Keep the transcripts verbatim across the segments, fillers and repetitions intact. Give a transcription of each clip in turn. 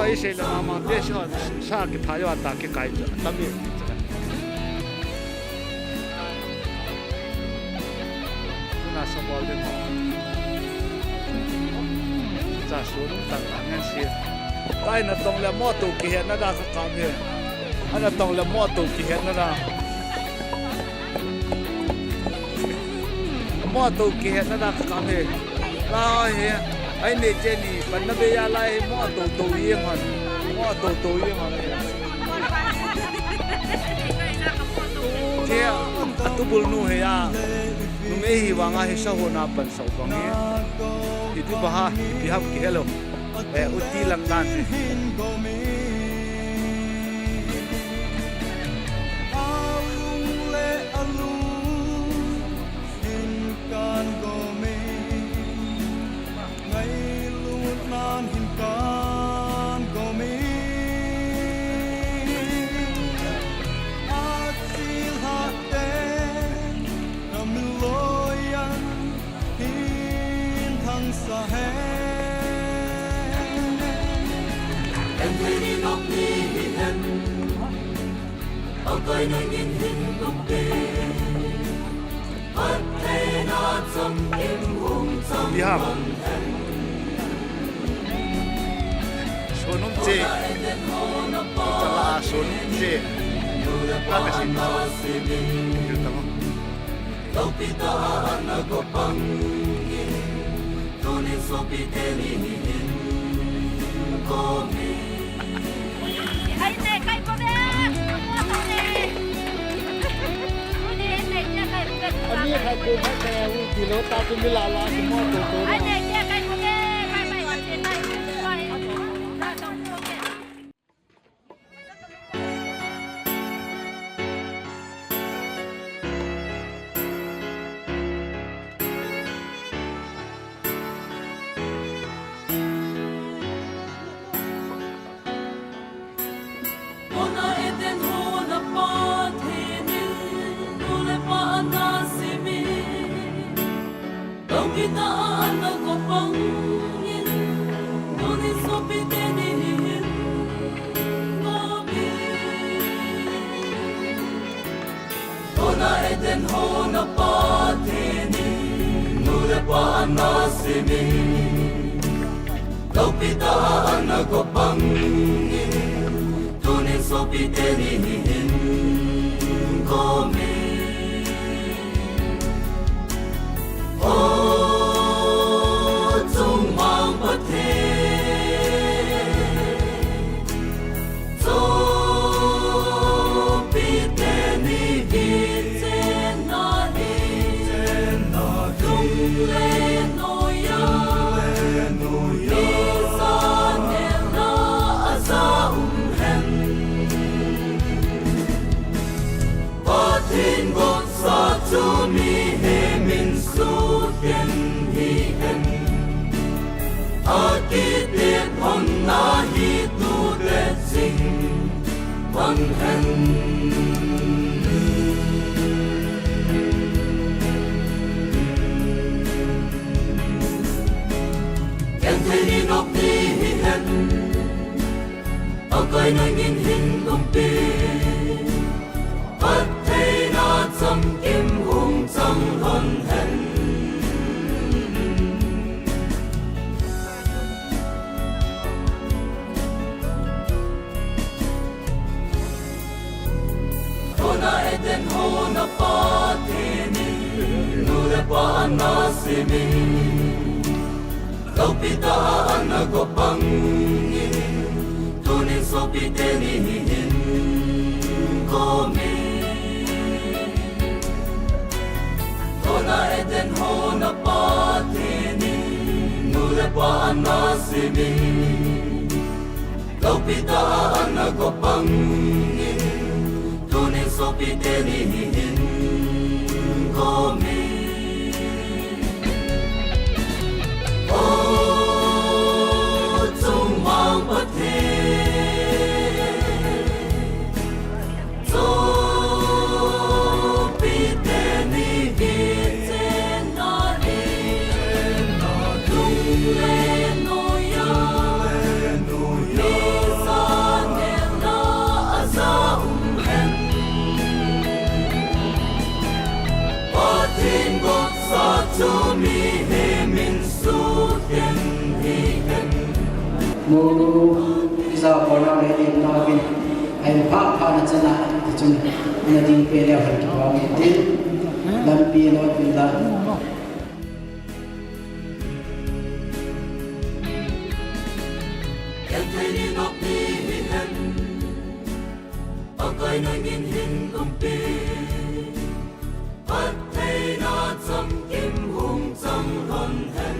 Isei le mama te si hon sa kithai uva ta kikai chu. Tami. Tuna sa bol ding ho. Cha su nung tang ngan si. Kai natong le motor kihetna da ka kam hi. Anatong le motor kihetna da. Motor kihetna da ka kam hi. Lai hi. Ai nei che ni pan na be ya lai motor to yeng hon. Motor to yeng hon. Che a tubul nu hi a. Numei hi vang a hi sa ho na pan sau vang hi. Hi tu ba ha hi pi ham ki hello. Eh, uti lang dan. Alung le alung hin kan gom e. Ngailut nan hin kan gom e. Achi lhah te na min loi an hin thang sa hen. En thei ni nok ni hi hen. Akai na ngin hin nok te. Pathen a chamkim hung chang Biham. Hon hen. Sonum che. Chala a sonum che. Ka ka sin. Yu tamo. Lopi ta ana ko pang. Tunin sopi teni hin ko mi. Ai, ne, kai ko be. Ani hai ko ma kai u ti lo ta tu mi la la ki mo to to. Ai, ne, kai ko be. Bye bye. Kona Eden hon a Pathen in nu le pa ana semin. Lopi ta a ana ko pangin, tunin sopi teni hin ko mi. Kona Eden hon a Pathen in, nu le pa ana semin. Lopi ta a ana ko pangin, tunin sopi teni hin ko mi. O chungmang Pathen, sopi teni hi chenna hi, lung le noiya, isa nelna a ja um hen. Pathen gonsa chu mihem in sukhen hi hen. A kitepna hi tute ching bang hen. Genthei ni nok ni hi hen. Akai na ngin hin kumpi. Pathen a chamkim hung chang lhon hen. Kona Eden hon a Pathen in, nu le pa ana semin. Lopi ta a ana ko pangin, tunin sopi teni hin ko mi. Kona Eden hon a Pathen in, nu le pa ana semin. Lopi ta a ana ko pangin, tunin sopi teni hin ko mi. O chungmang Pathen, sopi teni hi chenna hi, lung le noiya, Chumi hi min suhken hi en. Monu, ijakorna le inna vin, ahin phah phah na chana, tichun, na ding pe le han kipa mi tin, lampi lo vin la. Akai nangin hin umpi, phattheina chamkim hung chang lhon hen.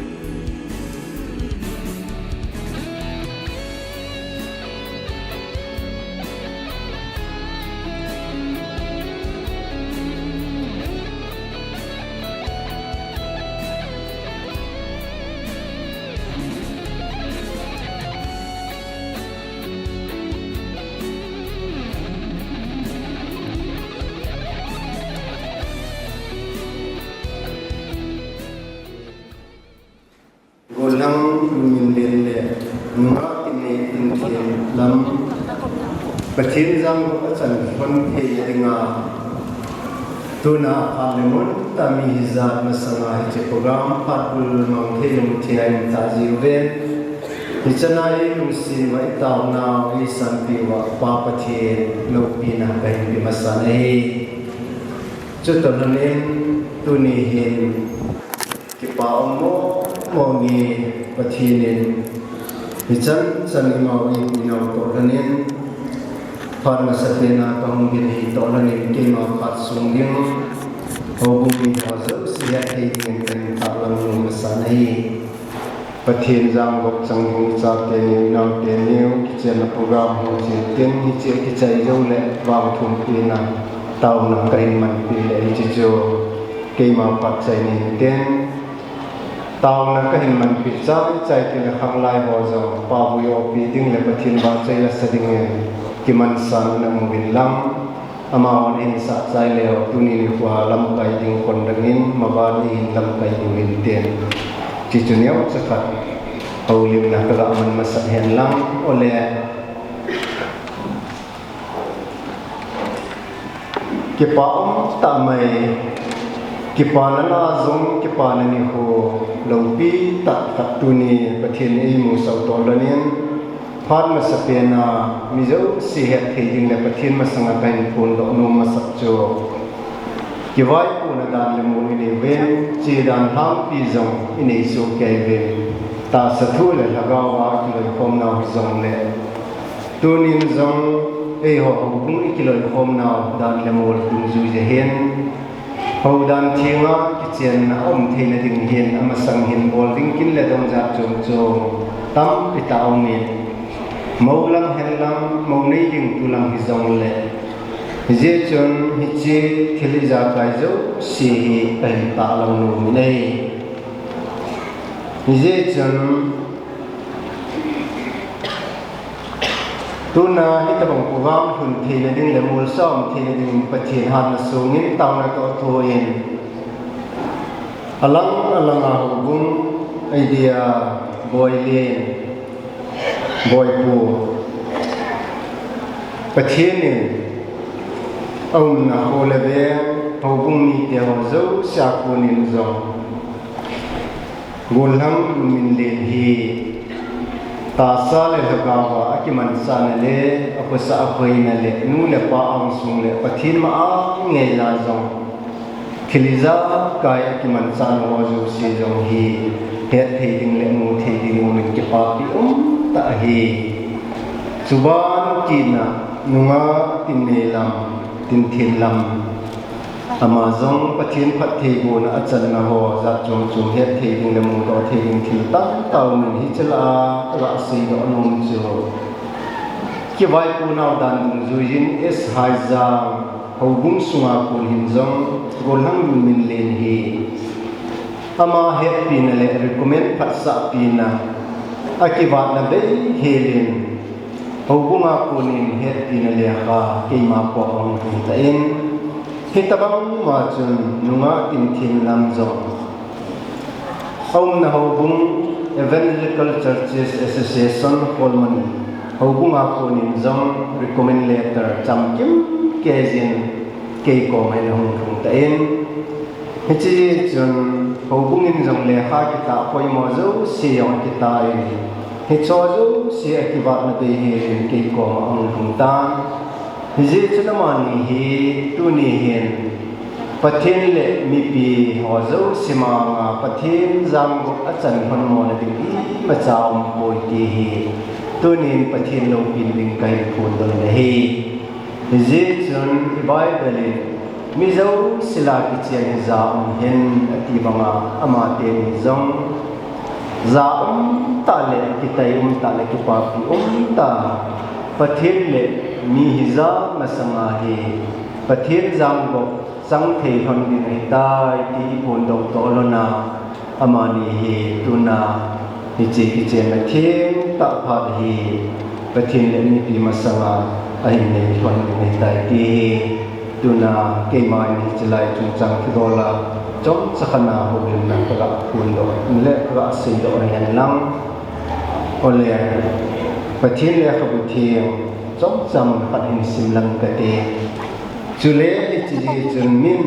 Gollhang Lunminlen le nungah Tinneilhang lam Pathen jangop achan lhon thei dinga tuna phat le mun tah mi hijat masanga hiche program phat bul mang thei lung thei a in tah jiuve. Hichana eilungset uva, itaonau eisanpeh uva Pa Pathen loupina kahin pe masa ahi. Chutoh lhonin tuni hin kipa um mong mong e, Pathen in hichan chan eimau eipui nau toh lhonin phat masapen a kahung gin hi toh lhonin keima phat sung ding houbung mi ho jouse hetthei dingin kahin tahlang nom masa ahi. Pathen jangop chang ding ichate neo inaote neo kichenna program ho jin tin hiche kichai jou le vangthum pina taona kahin manpeh le hiche chu keima phat chai nin tin taona kahin manpeh chai chai tile khanglai ho jong pavui opi ding le Pathen vahchoi la sa dingin kimansan na um uvin lang. Amahon eihin sah chai leu, tuni nikho a lamkai ding kon dangin, maban eihin lamkai diu hin tin. Hiche chu neocha khat houlimna kaga man masat hen lang, ole. Kipa um tah mai, kipana lah a jong, kipana nikho loupi tah khat tuni Pathen in eimusah u toh lhonin, phat masapen a mi jouse hetthei ding le Pathen masanga kahin phondoh nom masat chu, kivaipuna dan le mol inei uvin, che dan lhangpi jong inei soh kei uvin, tahsa thu le lhagao a kiloikhom nau hijongle, tunin jong eiho houbung ikiloikhom nau dan le mol dungjui jeh hin, houdan thenga kichenna aum theina ding hin, amasang hin bol ding kin le dong jat chom chom tampi tah aumin, mou lang hen lang, mou nei ding tu lang hijongle, hijeh chun hiche thil ijakai jouse hi kahin tahlang nom in ahi. Hijeh chun tuna hitobang program lhun theina ding le molsa um theina dingin Pathen hatna songin taona toh thoin, alang alanga houbung idea boilen, boipu, Pathen in aumna ho le veng houbung mite ho jouse a konin jong, Gollhang Lunminlen hi tahsa le lhagao a akimanchahna le, akhosa akhoina le, nu le pa angsung le, Pathen ma a ngeija jong, thil ijakai akimanchahna ho jouse jong hi hetthei ding le muthei ding umin kipapi umtah ahi. Chuban kitna nungah Tinnei lam, Tinthin lam, ama jong Pathen phattheibohna achanna ho jat chom chom hetthei ding le mudoh thei ding thil tamtah umin hiche lah a kaga seidoh nom chu, kivaiponau dan dungjuiyin S. Haijang houbung sunga kon hin jong Gollhang Lunminlen hi ama hetpina le recommend phatsahpina akivatna beihelin, houbunga konin hetpina lekha keima koma ahung lhung tan, hitobang ma chun nungah Tinthin lam jong aumna houbung Evangelical Churches Association Kholmoni houbunga konin jong recommend letter chamkim keijin kei koma ahung lhung tan, Hiche chun houbung in jong lekha kitah poimo jouse jong akitan, hiche jouse akivatna bei hi kei koma ahung lhung tan. Hijeh chun amani hi tuni hin Pathen le mipi ho jouse manga Pathen jangop achan lhon mona ding imacha umpoi ti hi tunin Pathen loupina ding kahin phongdoh ahi. Hijeh chun i Bible in mi jouse lah a kichen hi ja um hen ati banga amateni jong ja umtah le kitai umtah le kipapi umtah Pathen le mi hija masanga hi Pathen jangop chang thei lhon ding ahitai ti iphongdoh toh lhona amani hi tuna hiche kichenna thengtah phat hi Pathen le mipi masanga ahin nei lhon ding ahitai ti hi tuna keiman hiche lai chungchang thudola chomcha khat na houlimna kaga phongdoh le kaga seidoh ahi henlang. Ole, Pathen lekhabu theng chomcha mun khat hin simlang kate. Chule hiche jeh chun min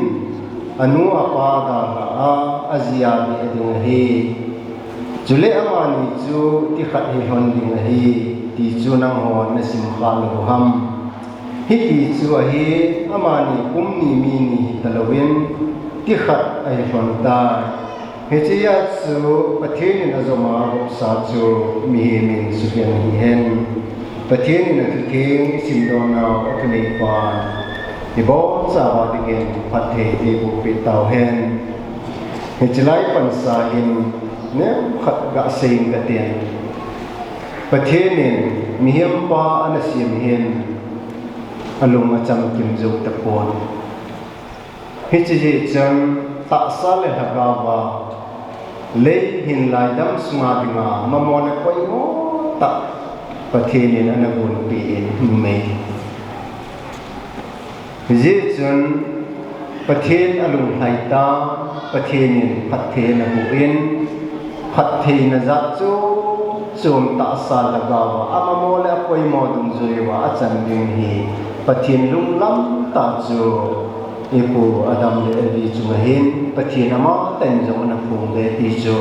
anu apa dalha a, aji a beh ding ahi. Chule amani chu tikhat hi lhon ding ahi ti chu nangho nasim kha lou ham? Hiti chu ahi, amani kum ni mi ni hitalouvin tikhat ahi lhon tai. Hichea chu Pathen in ajoma agopsa chu mihem in sugen hihen. Pathen in athutheng isimdoh nau athunei pan ibonchauva dingin phatthei eiboh peh tauhen. Hiche lai pansa hin neokhat gasei inge kate. Pathen in mihem pa ana sem hin alung achamkim jou tapon. Hiche jeh chun tahsa le lhagaova lei hin laidam sunga dinga mamon le poimo tah Pathen in ana gonpeh in numei. Hijeh chun Pathen alunglhai tan, Pathen in phatthei ana boh in, phattheina jat chom chom tahsa lhagaova amamon le apoimo dungjuiya achan ding hi Pathen lunglam tah chu ipu Adam le Evi chunga hin Pathen amatah in jong ana phongdoh e ti chu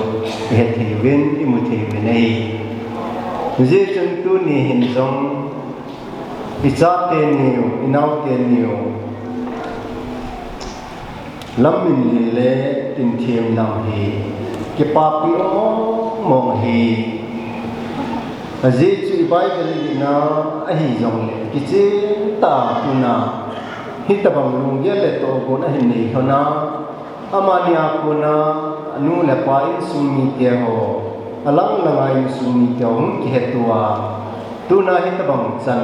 ihethei uvin, imuthei uvin ahi. Hijeh chun tuni hin jong ichateni u, inaoteni u, lamminlel le tinthem lam hi kipapi mong mong ahi. Ajeh chu i Bible in ahi jongle kichen tah a tuna hitobang lunggel le tohgon ahin nei lhon a, amani a kona anu le apa insung mite ho, alang langa insung mite ho hung kiheto a, tuna hitobang chan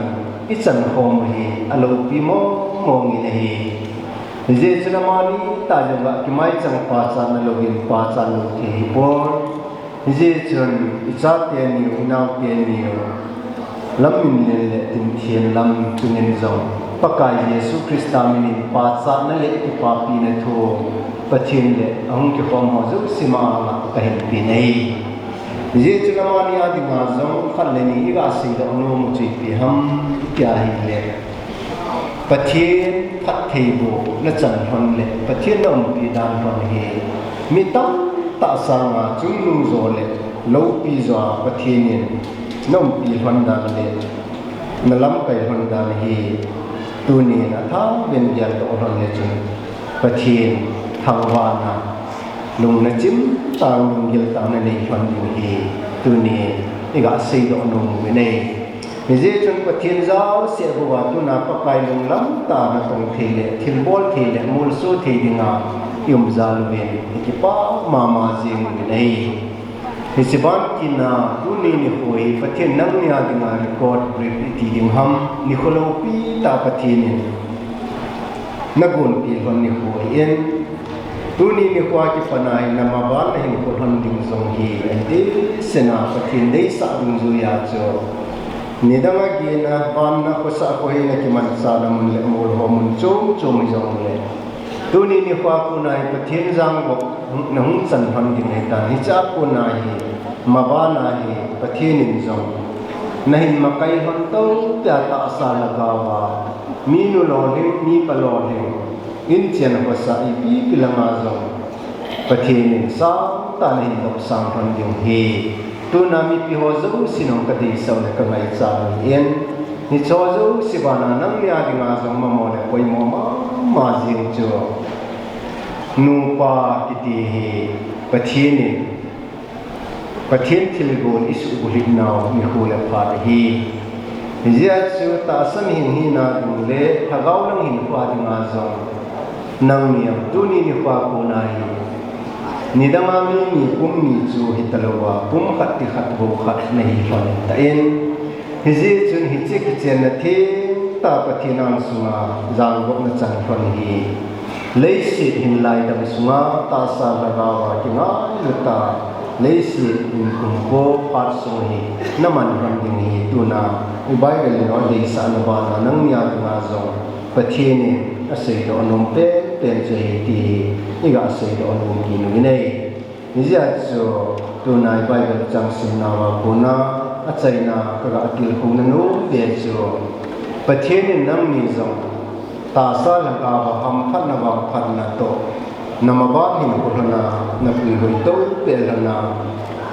ichan khom hi aloupi mong mong in ahi. Hijeh chun amani tah jong a kimaichang pachatna louvin pachat lou thei hipon. Hijeh chun ichateni u, inaoteni u, lamminlel le tinthem lam chungin jong Pakai Jesu Christa minin pachatna le kipapina thu Pathen le ahung kikhom ho jouse manga kahin pe ahi. Hijeh chun amani a dinga jong khat le ni iga seidoh nom u chu ipi ham tia ahile, Pathen phattheiboh nachan lhon le Pathen naumpi dan lhon hi mi tamtah sanga chungnung jo le loupi jo a Pathen in naumpi lhon dan le nalamkai lhon dan hi tunin athah beh in geldoh lhon le chun Pathen thangvahna, lungna chimtah, lunggil tah nanei lhon ding hi tunin iga seidoh nom uvin ahi. Hijeh chun Pathen jaoseh bouva tuna Pakai lunglam tah a natong thei le, thilbol thei le, molso thei dinga i um jal uvin, i kipah mama jing uvin ahi. Hiche ban kina, tuni nikho hi Pathen nangni a dinga record break iti ding ham, nikho loupi tah Pathen in nagonpi lhon nikho ahin, tuni nikho a kipat a hin namaban nahin kholhon ding jong hi, ahi tah sena Pathen deisah dungjuiya chu. Nidang a gin a, van a, khosah a, khohei a kimanchahna mun le mol ho mun chom chom hijongle, tuni nikho a kona hi Pathen jangop nahung chan lhon ding ahitan, hiche a kona hi, maban a hi Pathen in jong nahin makai lhon to tia tahsa lhagaova, minu lolhing, mipa lolhing, inchen khosah ipi ipi langa jong Pathen in sangtah in ahin lopsang lhon ding ahi. Tuna mipi ho jousen jong kadeisah u le kangaichat u ahin, hiche ho jouse bana nangni a dinga jong mamo le poimo mama jing chu nupa kiti hi Pathen in Pathen thilgon isuhbulhit nau nikho le phat ahi. Hijeh a chu tahsa mihem hina ding le lhagao lang hinkho a dinga jong nangni jong tuni nikho a kona hi nidanga mi ni kum ni chu hitalouva kum khat ti khat bou khat nahi lhon tan, hijeh chun hiche kichenna thengtah Pathen angsunga jangopna chan lhon hi leiset hinlai dam sunga tahsa lhagao a kingailut a leiset in kum ko phat sung hi naman lhon ding ahi. Tuna i Bible in adeisahna bana nangni a dinga jong Pathen in aseidoh nom penpen chu ahi ti hi iga seidoh nom kit u ahi. Hijeh a chu tuna i Bible chang simnauva kona achaina kaga tilkhouna nompen chu Pathen in nangni jong tahsa lhagao a hamphatna vangphatna toh namaban hinkho lhon a napuihoi toupeh lhon a,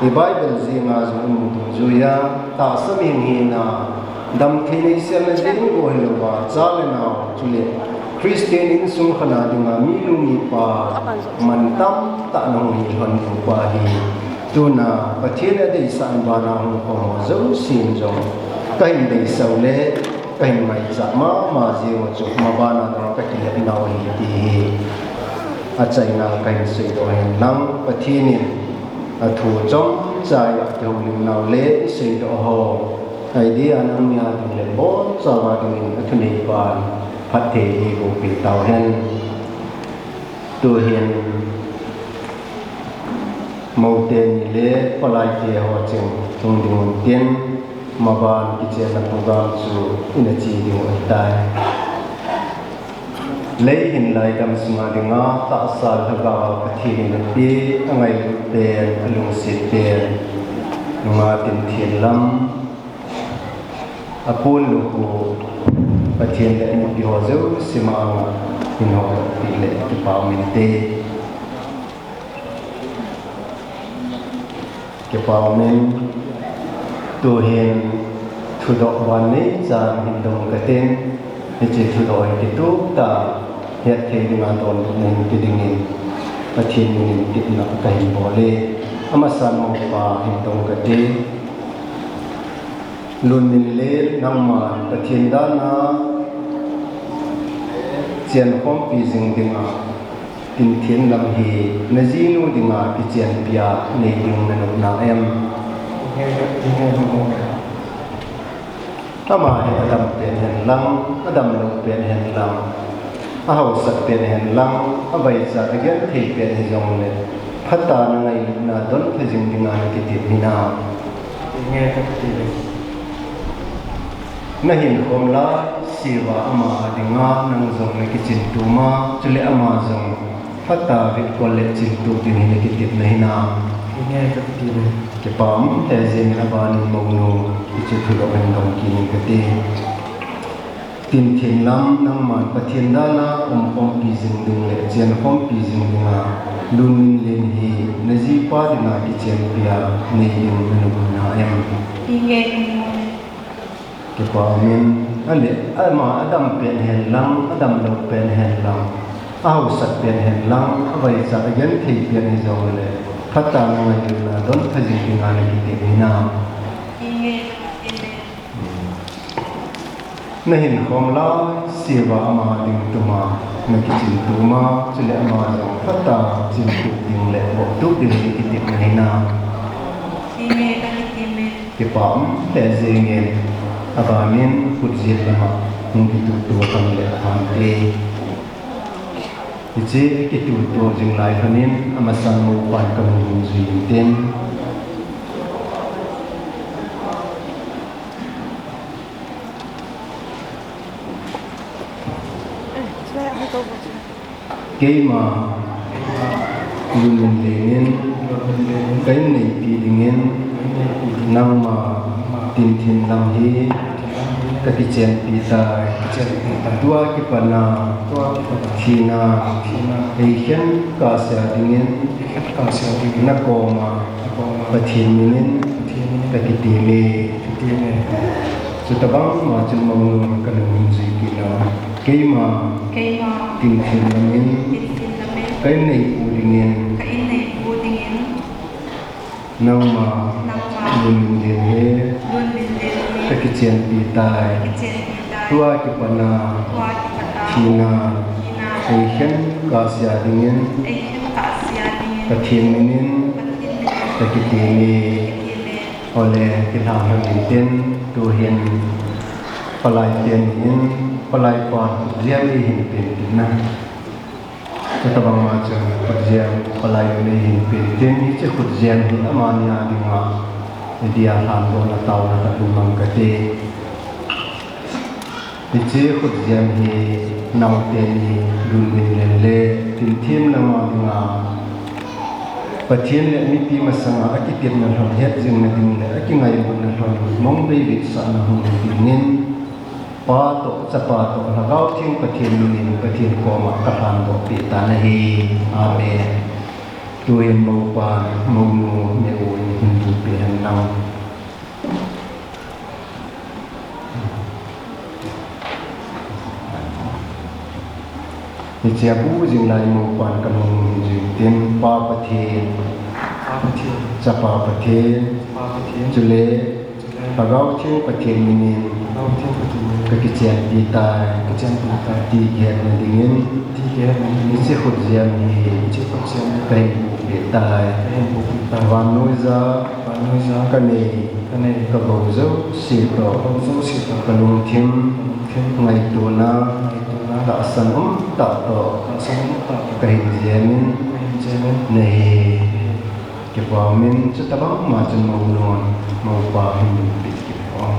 i Bible jenga jong imu dungjui a tahsa mihem hina damthei neiselna ding bou hilouva cha le nao chule Christian insung khat a dinga mi nu mipa mantam tah nahung hi lhon ding pa hi tuna Pathen adeisahna bana hung khom ho jousen jong kahin deisah u le kahin ngaichat mama jing u chu mabana jong kakilep nau ahi ti hi achaina kahin seidoh hen lang, Pathen in athu chomcha i kihoulim nau le iseidoh ho idea nangni a ding le bonchauva dingin athuneipan phatthei eiboh peh tauhen. Tuhin moute ni le kholaite ho cheng lhung ding untin, maban kichenna program chu ina che ding u ahitai. Lei hinlai dam sunga dinga tahsa lhagao a Pathen in ape, angailut pen, alungset pen, nunga tin thenlam, aponlukhu Pathen le mipi ho jouse manga hin hodoh peh le kipa um inte. Kipa um in, tuhin thudoh van neichan hin dong katin, hiche thudoh hi kitup tah a hetthei dinga donbutna hin pe dingin Pathen minin tepna kahin bol e. Amasan mopa hin dong kate. Lunminlen, nangman Pathen dan a chenkhompi jing dinga tin thenlam hi najinu dinga kichenpi a nei ding nanop na em? Ama hi adam pen hen lang, adamlou pen hen lang, ahaosat pen hen lang, avaichat agenthei pen hijongle, phatah a nangailutna donpha jing dinga nakitep hinam? Nahinkhom laiseuva ama dinga nang jong nakichingtum a, chule ama jong phatah a vetkol le chingtup ding hi nakitep nahinam? Kipa um lheh jengin, abanin mounu, hiche thudoh hin dong kit ing kate. Tin thenlam, nangman Pathen dan a umkhompi jing ding le chenkhompi jing dinga Lunminlen hi najipa dinga kichenpi a nei ding nanop na em? Kipa um in, ale, ama adam pen hen lang, adamlou pen hen lang, ahaosat pen hen lang, avaichat agenthei pen hijongle, phatah a nangailutna donpha jing dinga nakitep hinam? Nahinkhom laiseuva ama ding tuma nakichingtum a, chule ama jong phatah a chingtup ding le bohtup ding hi kitep nahinam? Kipa um lheh jengin, abanin khutjil lama hung kituhto lhon le phante. Hiche kituhto jing lai lhonin amasan mopan kanung hung jui intin. Keima Lunminlen in kahin neipi dingin, nangma tin thenlam hi Kakichenpi tai. Kichenpi tai. Tua kipana. Tua kipana. Thina. Thina. Eikhen kahsea dingin. Eikhen kahsea dingin. Nakoma. Nakoma. Pathen minin. Pathen minin. Kakiteme. Kakiteme. Chutabang ma chun Monu kanung hin jui kit nau. Keima. Keima. Tingthim lamin. Tingthim lamin. Ka inneipu dingin. Ka inneipu dingin. Nangma. Nangma. Lunmin Lenle. Lunmin Lenle. Kakichenpi tai. Kakichenpi tai. Tua kipana. Tua kipana. Thina. Thina. Eikhen kahsea dingin. Eikhen kahsea dingin. Pathen minin. Pathen minin. Kakiteme. Kakiteme. Ole, kilhang lhon intin, tuhin. Palai teni in, palai pan, khutjem eihin pen tin na. Chutabang ma chun khutjem palai nei hin pen tin, hiche khutjem hi amani a dinga, media lhandohna taona khat um mang kate. Hiche khutjem hi naote ni Lunmin Lenle, Tingthim lama dinga, Pathen le mipi masanga akitepna lhon het jingna ding le akingailutna lhon mong bei vetsahna hung dingin, Pa toh, Chapa toh, Lhagao Theng Pathen minin Pathen koma kalhandoh peh tan ahi. Amen. Tuin Mopan, Monu, Neo in hin bupi hen lang. Hiche a bu jing lai Mopan kanung jing tin, Pa Pathen, Pa Pathen, Chapa Pathen, Chapa Pathen, chule, chule, Lhagao Theng Pathen minin, Lhagao Theng Pathen minin, kakichenpi tai, kakichenpi tai, ti kihetna dingin, ti kihetna dingin, hiche khutjem hi, hiche khutjem hi, kahin bupi tai, kahin bupi tai, vannoija, vannoija, kanei, kanei, kagou jouse toh, kagou jouse toh, kalungthim, kalungthim, ngaitona, ngaitona, tahsan umtah toh, tahsan umtah toh, kahin jemin, kahin jemin, nahi. Kipa umin, chutabang ma chun Monu, Mopa hin bupi kit o.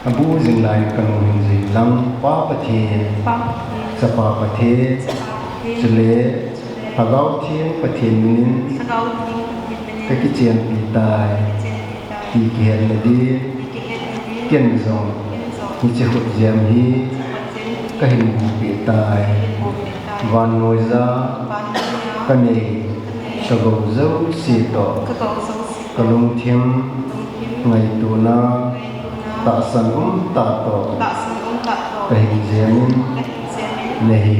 Abu jing lai kanung hin jing lang, Pa Pathen, Pa Pathen, Chapa Pathen, Chapa Pathen, chule, chule, Lhagao Theng Pathen minin, Lhagao Theng Pathen minin, kakichenpi tai, kakichenpi tai, ti kihetna ding, ti kihetna ding, ken jong, ken jong, hiche khutjem hi, hiche khutjem hi, kahin bupi tai, kahin bupi tai, vannoija, vannoija, kanei, kanei, kagou jouse toh, kagou jouse toh, kalungthim, kalungthim, ngaitona, ngaitona, tahsan umtah toh, tahsan umtah toh, kahin jemin, kahin jemin, nahi.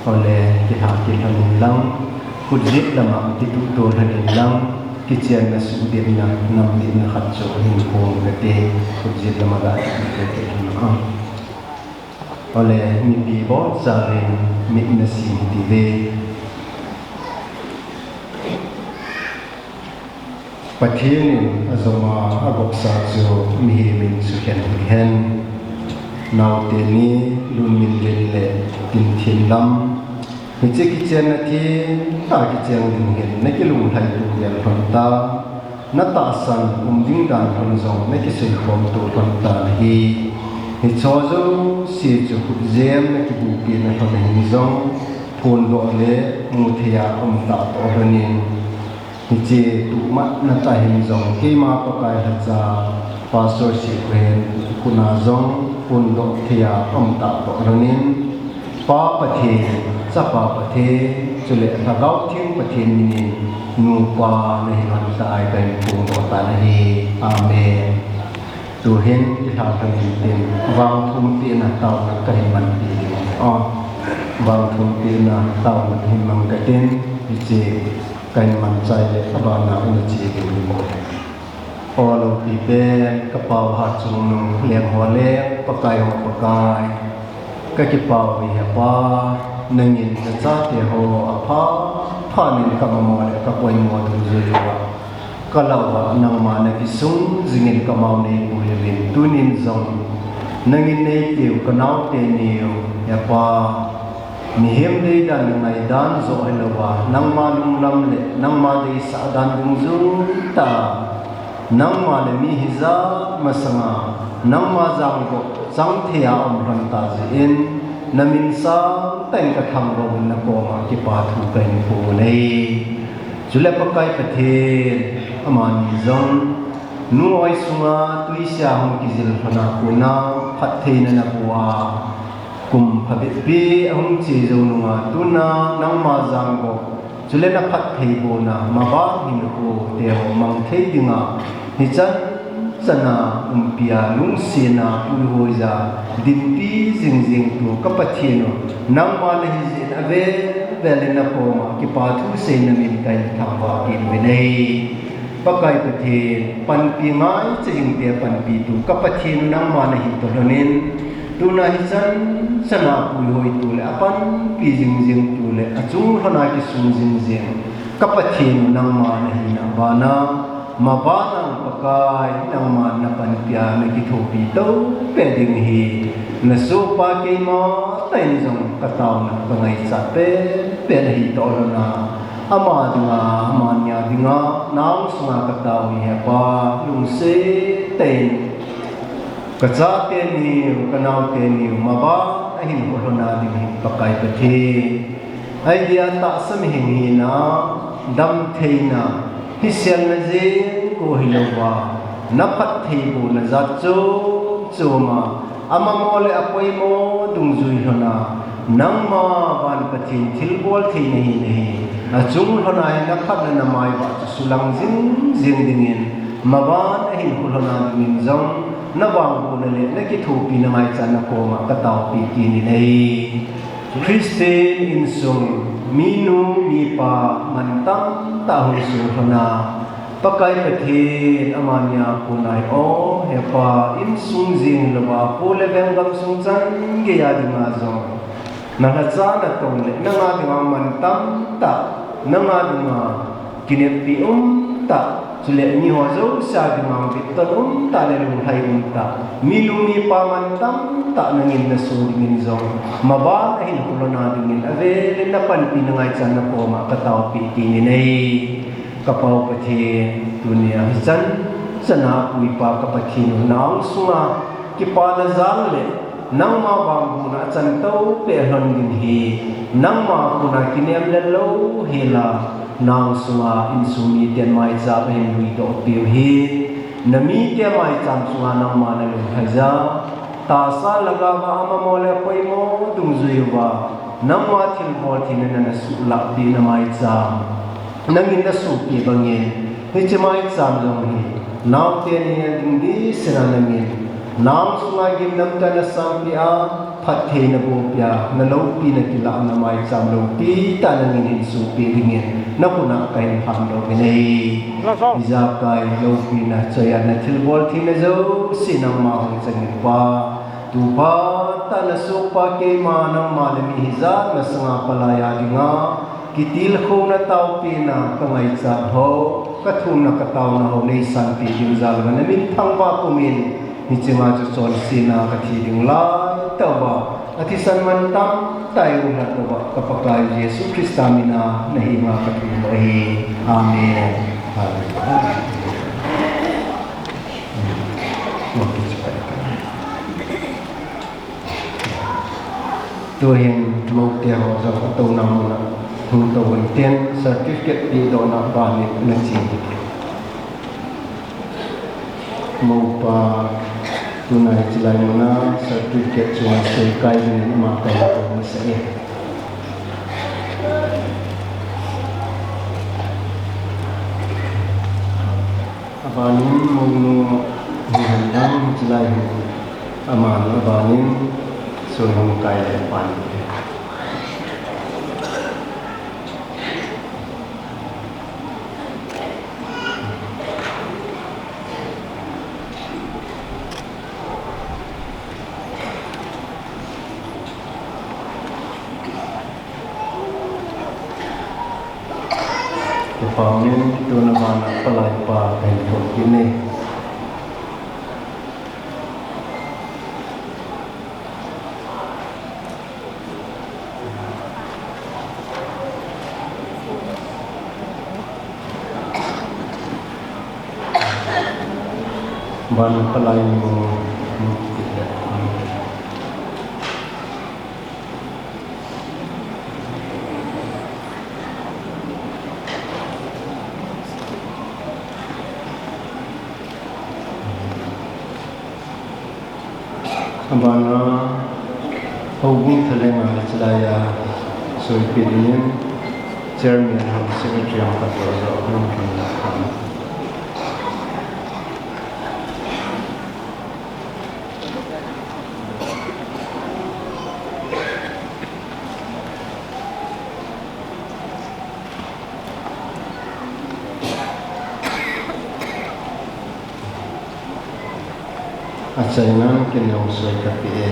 Ole, kilhang kit lhon in lang, khutjet lama kituh to lhon in lang, kichenna suhdetna, namdetna khat chu hin phong kate, khutjet lama ga kituh to kit lhon a. Ole, mipi bou chavin mit nasim hiti ve. Pathen in ajoma agopsa chu mihem in sukhen hih hen. Naote ni Lunmin Lenle, Tingthim lam, hiche kichenna theng tah kichen ding hin nakilunglhai to gel lhon tan, natahsan um ding dan lhon jong nakisei khom to lhon tan ahi. Hicheho jouse chu khutjem nakibupina lhon ahin jong phondoh le muthei a umtah toh lhon in, hiche tumat na tah hin jong keima Pakai lhacha Pastor Sikhen khut a jong phondoh thei a umtah toh lhon in, Pa Pathen, Chapa Pathen, chule Lhagao Theng Pathen minin nupa nahi lhon tai kahin phongdoh tan ahi. Amen. Tuhin kilhang lhon intin, vangthum pehna taona kahin manpi ding. O, vangthum pehna taona hin mang katin, hiche kahin manchai le abana una che ding. O loupi pen, ka Pa-u Hatchungnung, leng ho leng, Pakai ho Pakai. Kakipah uve he Pa, nangin nachate ho apha phan in kamamo le kapoimo dungjui uva, kalau uva nangma nakisung jingin kamao neipui uvin, tunin jong nangin neiteu kanaote niu, he Pa, mihem deidan le ngaidan joh hilouva, nangma lunglam le nangma deisah dan dungjui tah, nangma le mi hijat masanga, nangma jangkho chang thei a um lhon tah jeh in, namin sangtah in kathangvah un nakoma kipa thu kahin phong u ahi. Chule Pakai Pathen, amani jong, Nungoi sunga tuisia hung kijil lhona kona phattheina nabol a, kum phabep pi ahung che jou nunga tuna nangma jangop, chule naphattheibohna, maban hinkho teho mang thei dinga, hichan chana umpia lungsetna puihoija, dinpi jingjing tu ka Pathen u, nangma nahi jeh in avel vel in nakoma kipa thu seinan kahin thangvah kit uve. Pakai Pathen, panpi ngaicha jing te panpi tu ka Pathen u nangma nahi toh lhonin, tuna hichan chana puihoi tu le apanpi jingjing tu le achung lhona kisung jingjing ka Pathen u nangma nahina bana, maban a Pakai nangma napanpia nakithopi to peh ding hi, nasohpa keima tah in jong ka taona ka ngaichat pen pen ahi toh lhona. Ama dinga, amani a dinga, nang sunga ka tao hi Hepa, lungset tah in ka chate niu, ka naote niu, maban a hinkho lhona ding hi Pakai Pathen. Ahi dia tahsa mihem hina, damtheina, hiselna jeng ko hilouva, naphattheibohna jat chom chom a, amamo le apoimo dungjui lhona, nangma van Pathen thilbol thei nahi nahi. Achung lhona hi naphatna namai vah chu sulang jing jing dingin, maban a hinkho lhona dingin jong, navangbohna le nakithopina ngaichatna koma ka taopi kit in ahi. Christian insung, minu, mipa, mantam tah hung sung lhona, Pakai Pathen, amani a kona hi, o, Hepa, insung jeng louva, kho le veng gamsung chan geiya dinga jong, nalhacha natong le, nanga dinga mantam tah, nanga dinga kineppi um tah, chule miho jouse a dinga bitton um tah le lunglhai um tah, minu mipa mantam tah nangin nasoh dingin jong, maban a hinkho lhona dingin, avel in napanpina ngaichatna koma ka taopi kit in ahi. Ka Pa u Pathen, tunia hichan chana puipa ka Pathen u, nang sunga kipana jal le nangma vangbohna achan to peh lhon ding hi, nangma kona kinem le lou hela, nang sunga insung miten maicham ahin luidoh piu hi, namite maicham chunga nangma nalunglhaija, tahsa lhagao va amamo le apoimo dungjui uva, nangma thilbol theina nana suhlahpi na maicham nangin nasohpi bangin, hiche maicham jong hi, naote ni a ding dihsena nangin, nang sunga gimnamtah nasangpeh a, phattheina bolpia, naloupina kilahna maicham loupi tah nangin hin sohpeh dingin, nakona kahin lhamdoh uve. Ijakai loupina, choiatna, thilbol theina jouse nangma hung changin Pa, tu phat tah nasohpa keima nangma le mi hijat masanga palai a dinga, kitilkhouna taopehna ka ngaichat ho, ka thumna ka taona ho neisanpeh ding jal uva namin thangvah pumin, hiche nga chu chonsetna kathi ding laitah uva, athisan mantam tah eihung lhat uva, ka Pakai Jesu Christa mina nahenga kathum u ahi. Amen. Amen. Tuhin moute ho jong atouna muna hung tou uvin tin, certificate pedohna banin nache ding. Moupa, tuna hiche lai muna certificate chu seikai dingin ima kahin kou masa e. Abanin mounu hihen lang hiche lai hin, aman abanin soi hung kai le apan. Kipah in, tuna vana palai pa kahin thum kit e. Ban palai mo. Abana, houbung thalenga le chilaiya soipi dingin, Chairman ham Secretary ham khat jo jo hung hung la. Achainan kin jong soi kape e.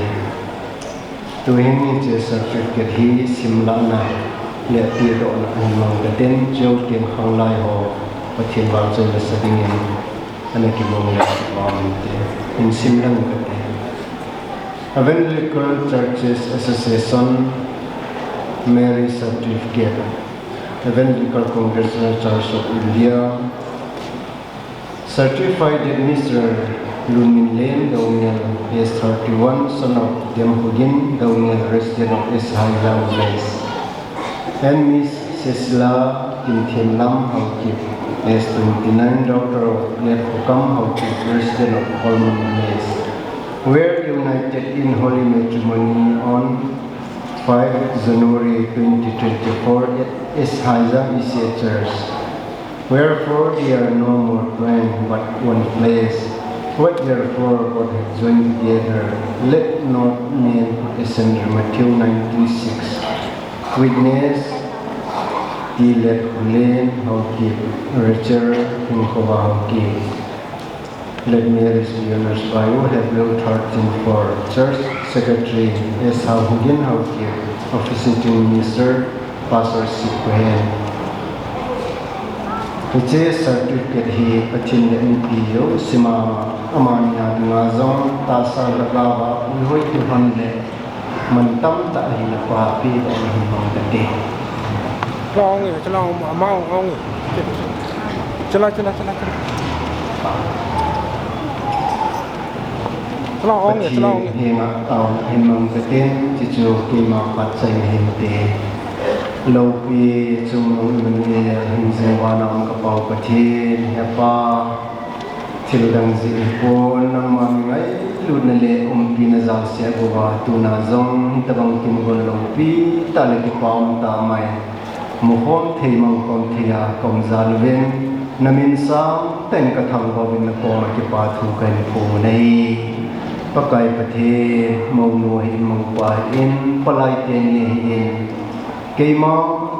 Tuhin hiche certificate hi simlahna le pedohna ahin mang katin, chuteng khanglai ho Pathen vahchoi lasa dingin ana kimong le kipah inte. Hin sim lang kate. Evangelical Churches Association, Marriage Certificate, Evangelical Congregational Church of India, certified that Mister Lunminlen Doungel, age thirty-one, son of Demkhogin Doungel, resident of S Haijang Village, and Miss Cecila Kimthemlam Haokip, age twenty-nine, daughter of late Khokam Haokip, resident of Kolmon Village, were united in holy matrimony on five January twenty twenty-four at S Haijang E C A Church. Wherefore they are no more twain, but one flesh. What therefore God hath joined together, let not man put asunder. Matthew nineteen six. Witness, T. Let Hulen Haokip, Rachel Hingkhoba Haokip. Let marriage be honored by you, Hebrew thirteen four. Church Secretary, S. Haohugin Haokip, Officiating Minister, Pastor Sip Kohen. Hiche certificate hi Pathen le mipi jouse ma, amani a dinga jong tahsa lhagao a puihoi kihon le mantam tah ahina pa pedohna hin mang kate. Chala ong e, chala ong, ama ong ong e. Chala, chala, chala, chala. Chala ong e, chala ong e. Pathen henga taona hin mang katin, chuchu keima phatchomna hinte. Loupi chungnung Emmanuel, hingjing vana um ka Pa u Pathen, He Pa, thil dang jeh hipon, nangma mi ngailutna le umpina jal seh bouva, tuna jong hitobang kimgon loupi tah le kipa um tah mai, mukhom thei mangkhom thei a ka um jal uvin, na min sangtah in ka thangvah uvin, na koma kipa thu kahin phong u ahi. Pakai Pathen, mounu ahin, moupa ahin, palai teni ahin, keima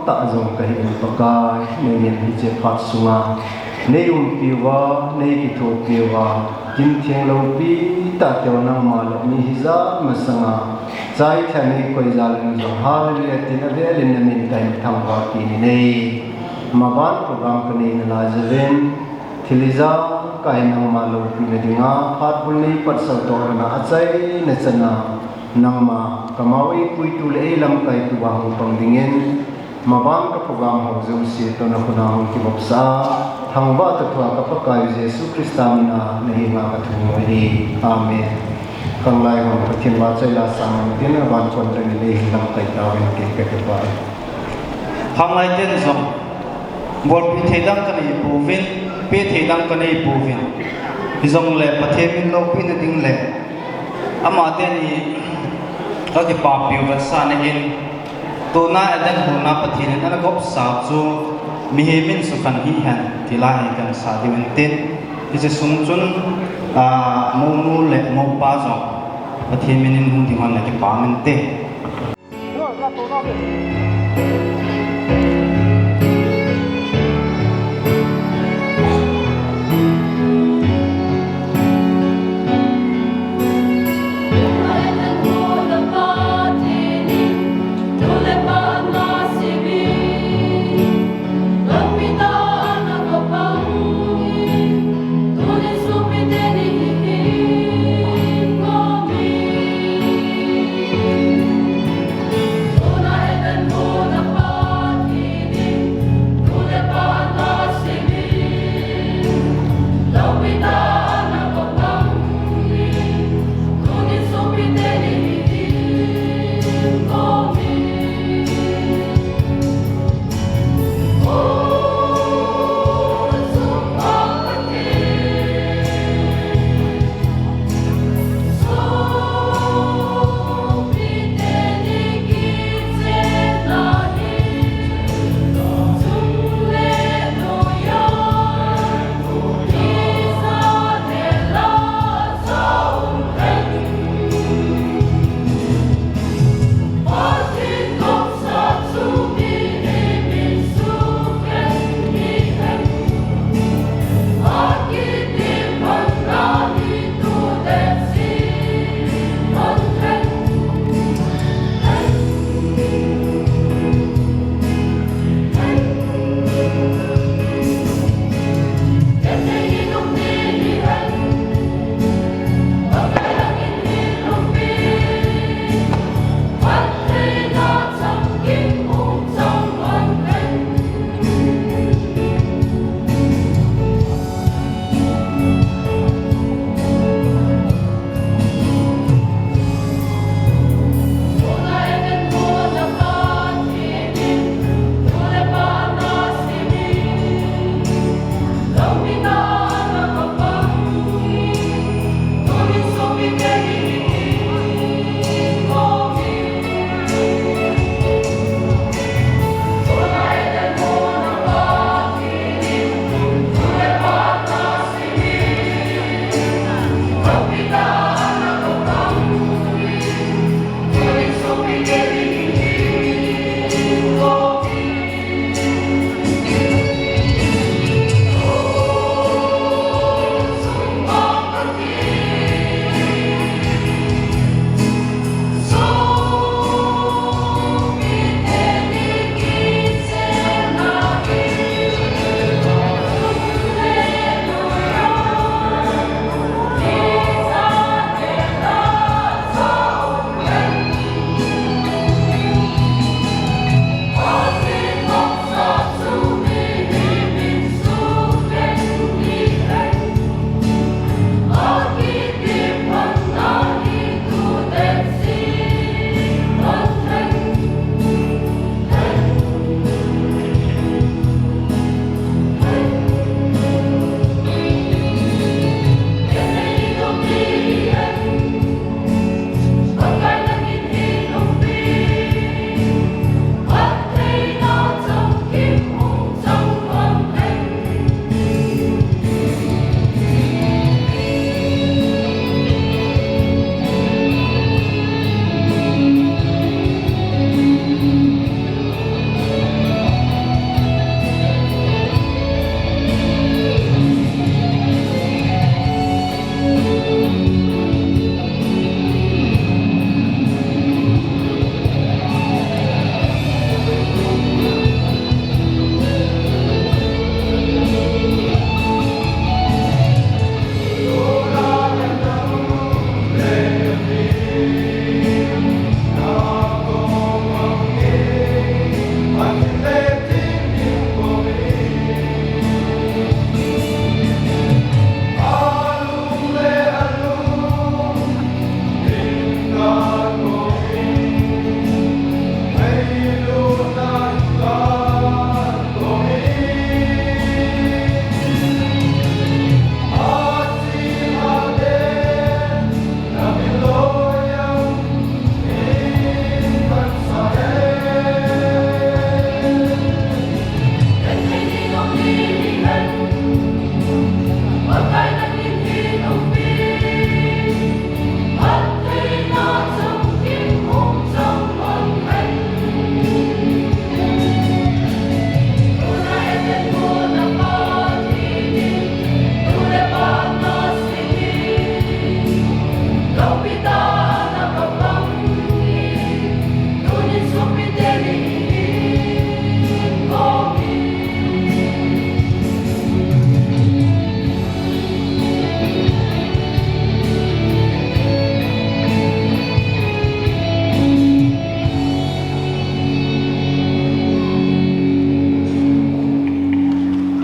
tah jong kahin, Pakai, nangin hiche phat sunga nei umpi uva, nei kithopi uva, kin theng loupi tah teu nangma le mi hijat masanga chai tha nei koi jal in jong, Hallelujah tin avel in na min kahin thangvah kit in ahi. Maban program kanei nalai jeh uvin, thil ijat kah in nangma loupina dinga phat bul nei patsah toh lhona achaina chana nangma kamau eipuitu le eilamkaitu a hung pang dingin, maban ka program ho jouse toh na khut a hung kivopsah a, thangvah toh thua ka Pakai Jesu Christa mina na henga ka thum u ahi. Amen. Khanglai hon Pathen vahchoi la sang uvin tin, aban kon tah in eihin lamkai tauvin tin ka kipah e. Khanglai ten jong bolpeh thei dang kanei pouvin, peh thei dang kanei pouvin. Hijongle Pathen min loupina ding le ama teni ka kipapi u vetsahna in, tuna Eden hon a Pathen in ana gopsa chu mihem in sukhen hih hen ti la hi kahin sah diu ahin tin, hiche sung chun, ah, mounu le moupa jong Pathen min in hung ding hon na kipah uvin te.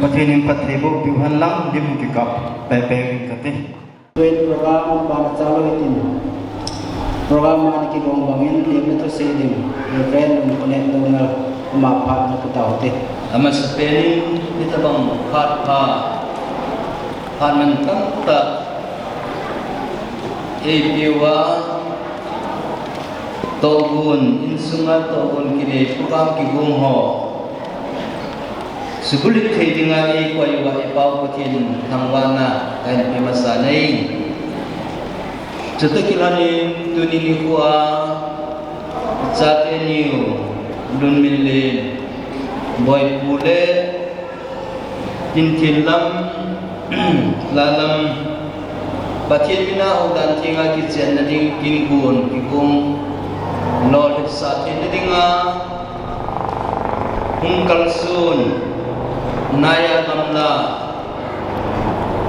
Pathen in phatthei boh piu hen lang, lim kikap pepe uvin kati. Tuin program pan chalo hitin. Program a ana kigong bangin lim na thusei ding Reverend Lungkhonet Donald, ama phat na pe taute. Amasapen in hitabang phat pha, phat mantam tah eipeuva, tohgon, insunga tohgon kinei program kigong ho suhbulhit thei dinga eikoi uva i Pa u Pathen thangvahna kahin pe masa e. Chutoh kilhonin tuni nikhoa chate niu Lunminlen, Boipu le Tinthinlam, Lalam, Pathen mina houdan thenga kichenna ding, kin gon, kigong, lolhitsah theina dinga hung kalson, naiya gamla,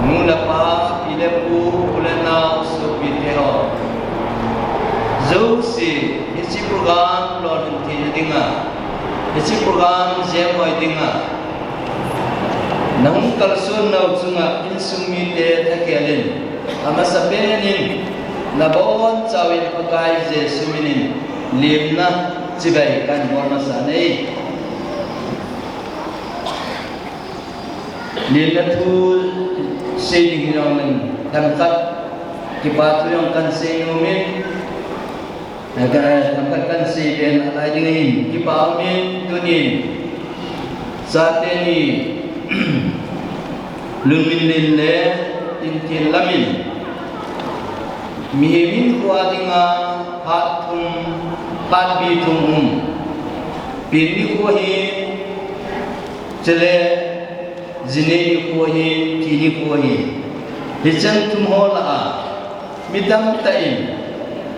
nu le pa, pi le pu, u le nao, sopite ho jouse, hiche program lolhin theina dinga, hiche program jemhoi dinga nahung kalson nau chunga insung mite thakelin, amasapen in nabonchauvin Pakai Jesu minin limna chibai kahin bol masa e. Limna thu sei ding hijongleng themkhat kipa thu jong kahin sei nomin, eh, themkhat kahin sei be nalai ding ahin, kipa umin tunin chate ni Lunminlen le Tinthinlam in mihem hinkhoa dinga phat thum, phat bi thum um. Pen nikho ahin, chule jinei nikho ahin, thi nikho ahin. Hichan thum ho lah a mi tamtah in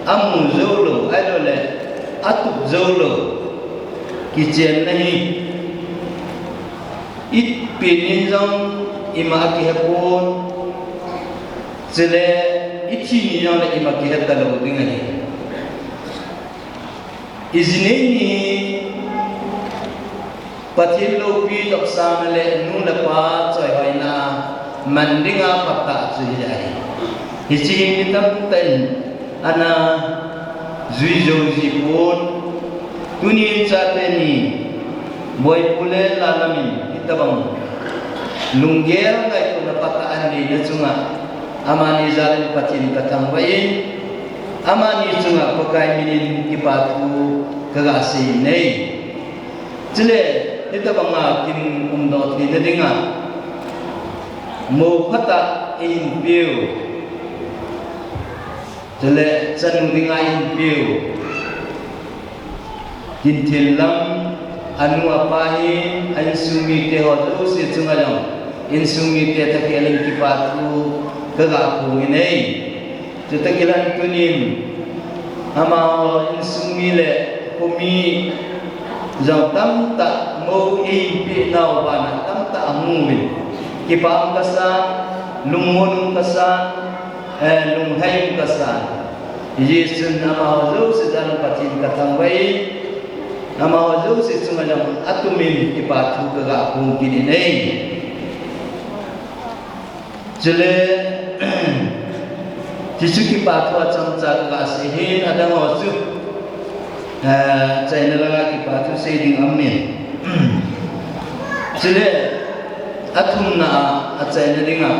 amu joulou, ahiloule atup joulou kichenna hi, ipen in jong ima akihepon, chule ithi ni jongle ima kihetalou ding ahi. Ijinei ni hi Pathen loupi topsangna le nu le pa choihoina man dinga phatah chu hi ahi. Hiche hi mi tamtah in ana jui jou jipon. Tunin chate ni Boipu le Lalam in hitabang lunggel ngailutna phatah ahin neina chunga amani jalin Pathen kathangvah in, amani chunga Pakai minin kipa thu kaga sei e. Chule hitabanga kin umdoh theina dinga mou phatah eihin peu, chule chanu dinga eihin peu Tinthinlam, anu apa hin, a insung mite ho jouse chunga jong, insung mite thakelin kipa thu kaga phong e. Chutah kilhon tunin amaho insung mi le khomi jong tamtah mou eipeh nau bana tamtah amu uvin, kipa um kasan, lungmon um kasan, eh, lunglhai um kasan. Hijeh chun amaho jouse jal Pathen kathangvah in, amaho jouse chunga jong atumin kipa thu kaga phong kit in ahi. Chule, hichu kipa thu achomcha kaga sei hin, adang ho chu, eh, achaina langa kipa thu sei ding aumin. Chule, athumna a, achaina dinga,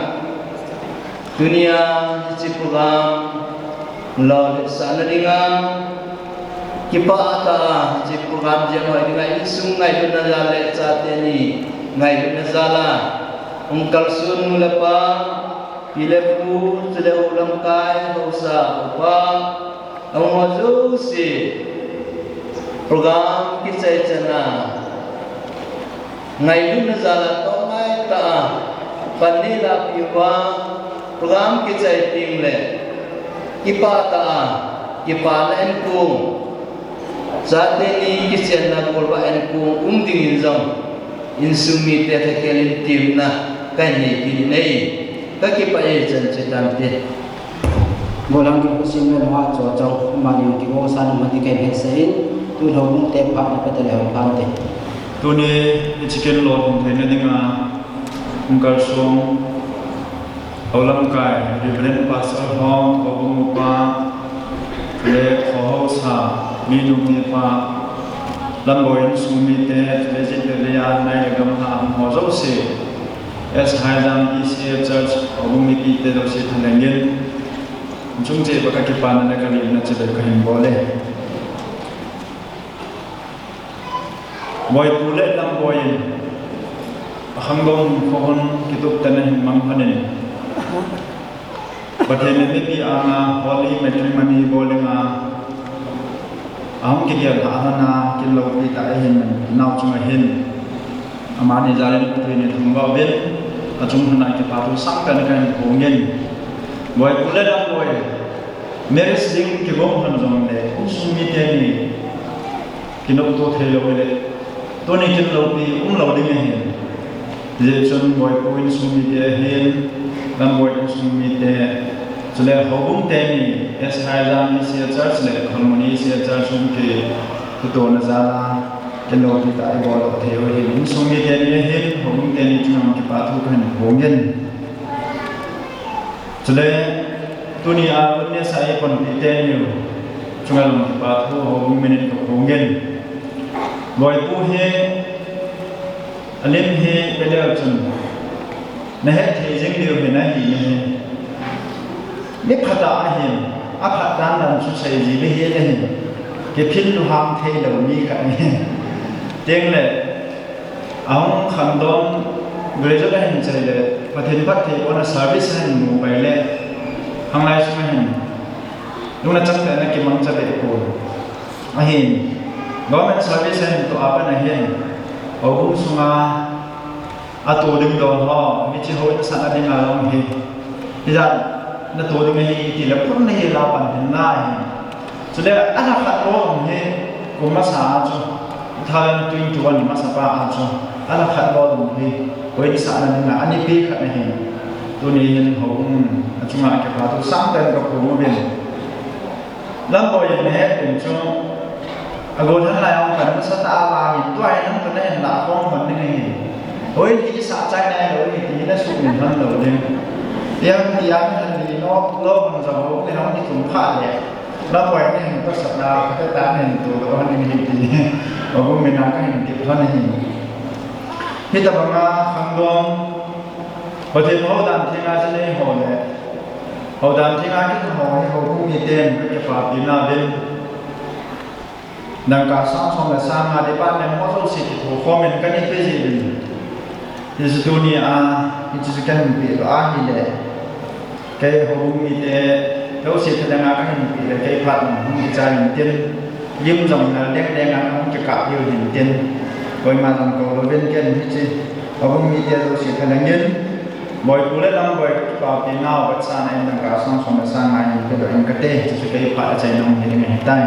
tunia hiche program lolhitsahna dinga, kipah tah a hiche program jemhoi dinga, insung ngailutna jal le chate ni ngailutna jal a hung kalson nu le pa, pi le pu, chule hou lamkai, haosa, upa, amaho jouse program kichai chan a ngailutna jal a tongmai tah a pan neilah peh uva, program kichai tengle kipah tah a, kipana ahin kong, chate ni kichenna golvah ahin kong um dingin jong insung mite thakelin temna kahin nei kit in ahi. Kakipah e, chan chu hitante. Gollhang Kiphusim le nungah Chochong, amani jong kigongsan um ding kahin hetsah in, tun houbung te phat na peh tale hung phante. Tuni hiche kin lolhin theina dinga Kum kalsong, houlamkai, Reverend Pastor Hong, Houbung Upa, le Khohousa, minu mipa, Lamboi insung mite, le jite le a, nai le gamla, ho jouse, S. Haidam E C A Church, Houbung mipite jouse thalheng in, chungchang a kakipana le kalipna chibai kahin bol e. Boipu le Lamboi in, akhangdong kho hon kitup tah in ahin mang hon in, Pathen in mipi anga holy matrimony bol dinga ahung kigel lhah hon a, kin loupi tah ahin, nao chunga hin amani jal in Pathen in thangvah uvin, achung hon a kipa thu sangtah in kahin phong in. Boipu le Lamboi, marriage ding kigong hon jongle, insung mite ni kinopto thei lou le, tuni kin loupi umlou ding ahi. Hijeh chun Boipu insung mite ahin, Lamboi insung mite, chule Houbung teni, S. Haidam E C A Church le Kholmoni E C A Church hung kikitona jal a, kin loupi tah a ibol thei u ahin, insung mite ni ahin, Houbung teni chunga kipa thu kahin phong in. Chule, tuni a witness a eipanpi teni u chunga jong kipa thu Houbung min in kaphong in. Boipu hi, alim hi, pele chun, nahet thei jing diu hi nahi nahi. Mi phatah ahin, aphat dan dan chu sei ji le hi le hin, kiphil luhang thei lou mi khat ahi. Tengle, ahung khangdong, graduate ahin chai le, Pathen phatthei bohna service ahin mu pai le, khanglai sunga hin, lungna chang tah in ana kimangcha be pon. Ahin, government service ahin toh a pat ahin, Houbung sunga, ato ding dol ho, hiche houin sahna dinga jong hi, hijat nato ding ahi tile phun nahi la pan hin la ahi. Chule alhakhat bou jong hi, kum masa a chu, two thousand twenty-one masa pa a chu, alhakhat bou jong hi, houin sahna dinga anipi khat ahi. Tuni hin Houbung achunga kipa thu sangtah in kaphong uvin. Lamboi in nahet ding chu, agol hen lai a hung pan nasatah a vangin, tua hi nangto nahin lah khom hon ding ahi. Houin hi isah chai nailou ahi ti nasuhmil hon lou ding. Ipi ham tia, mihem ni nom lou hon jong, Houbung in hung kitum khah le, Lamboi in nahin tosatna phatah a nahin todoh hon ding ahi ti, Houbung min a kahin tep lhon ahi. Hitobanga khangdong, Pathen houdan thenga chinei ho le, houdan thenga kit ho hi Houbung miten kakipapina uvin, dangka sang som le sang nga department ho jouse kithokhom in kana pe jin. Hiche tuni a, hiche chu kahin pehdoh ahile, kei Houbung mite jouse thalhenga kahin peh le, kei phat hung kichai intin, lim jong nal deng deng a hung kikap diu hintin, koima jong kou louvin ken hiche Houbung mite jouse thalheng in, Boipu le Lamboi kakipapinau vetsahna in dangka sang som le sang nga hin pedoh inge kati, chuchu kei phat a chaina hung hi ding ahitai.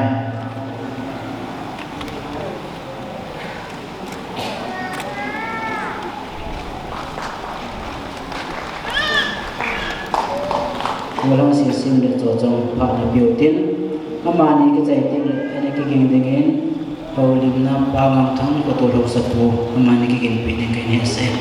Golhang Sesem le Chochong phat napeh u tin, amani kichai teng le ana kiging dingin, houlimna Pa Ngamthang, Pu Tolhousapu, amani kigingpeh ding kahin hetsah e.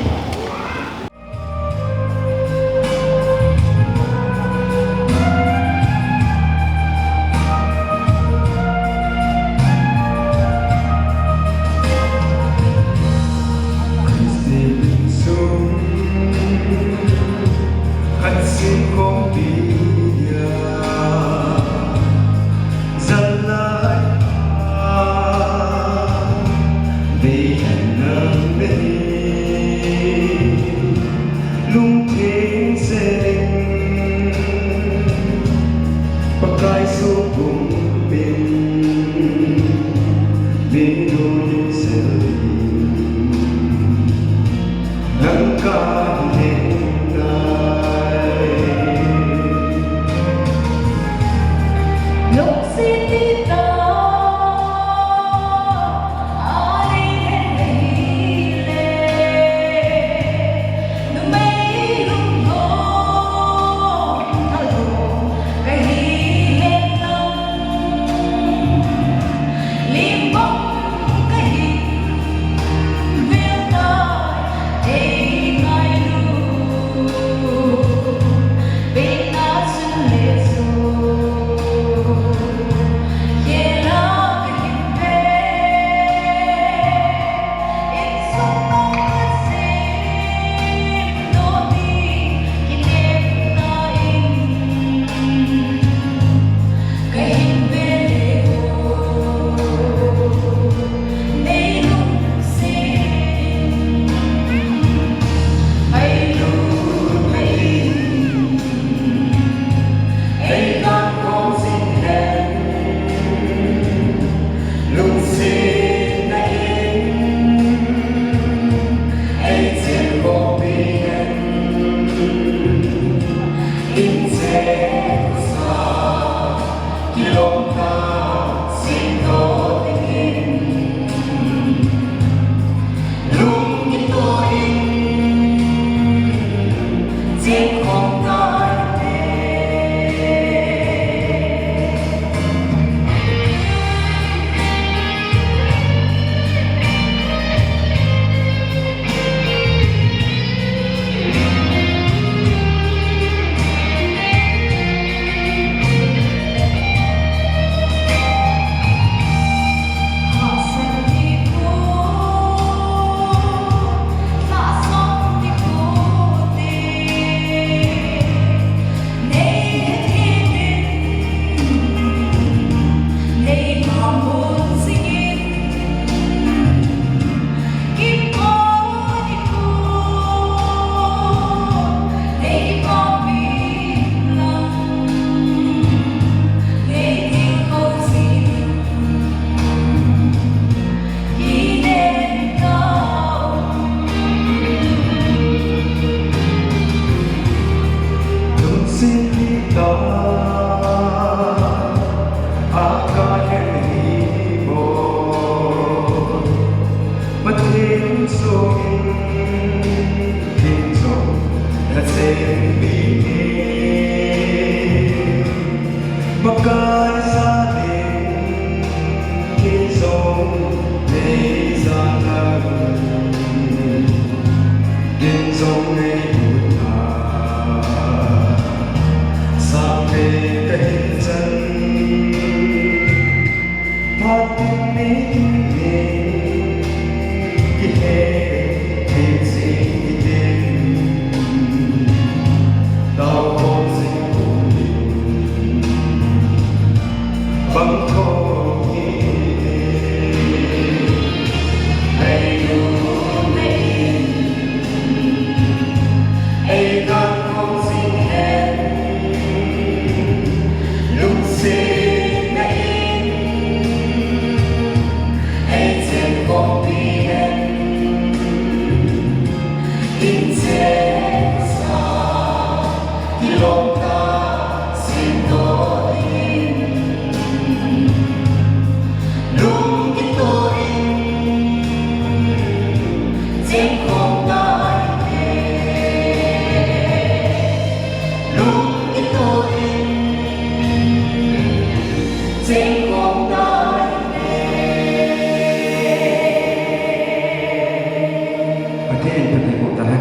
Pathen, Pathen ko ta hai.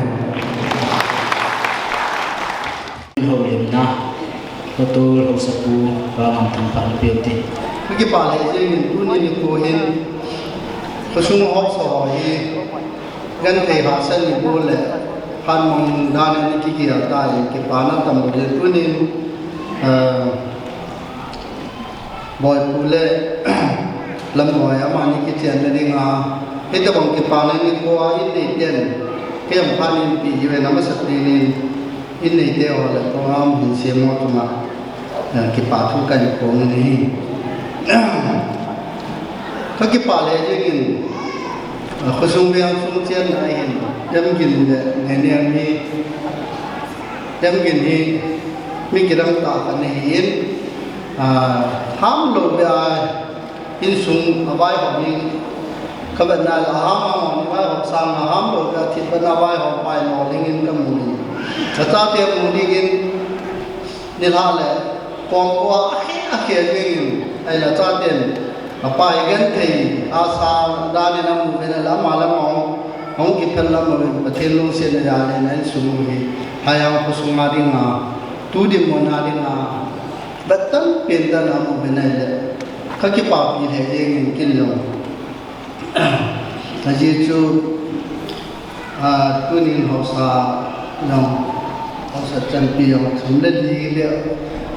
Houlimna, Patol Hausapu, Pangam Thangpha Pi ti. Ka kipah lheh jengin tuni nikho hin, khosung haosa ho hi, genthei hahsat ni bol le, phat mang dan in kigel tai, kipana tam lheh jeng tunin, eh, Boipu le Lamboi amani kichenna dinga, hitabang kipana nikho a in neiten, kei jong phat in pi hiuve, amasapen in, in neite ho le program hin sem ho chunga, eh, kipathu kahin phong in ahi. Ka kipah lheh jengin, eh, khosung veng sung chenna hin, Lemgin le Nenem hi, Lemgin hi mi kidang tah khat ahin, ah, ham lou beh a insung a vaihom hi ka vet na le, aham aham a vaihom sang a ham lou beh a thipbeh a vaihom pai lou dingin ka mu in. Ka chate mu dingin nilhah le kong kua a khe a khe dingin, ahile chaten apa hi genthei hahsa dan in amu uvin ahile ama le ama hung, hung kiphel lam uvin Pathen lungsetna jal in a insung u hi Haihang khosung a dinga, tu dinmun a dinga, vet tan pen tan amu uvin ahile, ka kipah pi lheh jengin kin jong. Ajeh chu, ah, tunin haosa jong, haosa chanpi jong, thum le li le,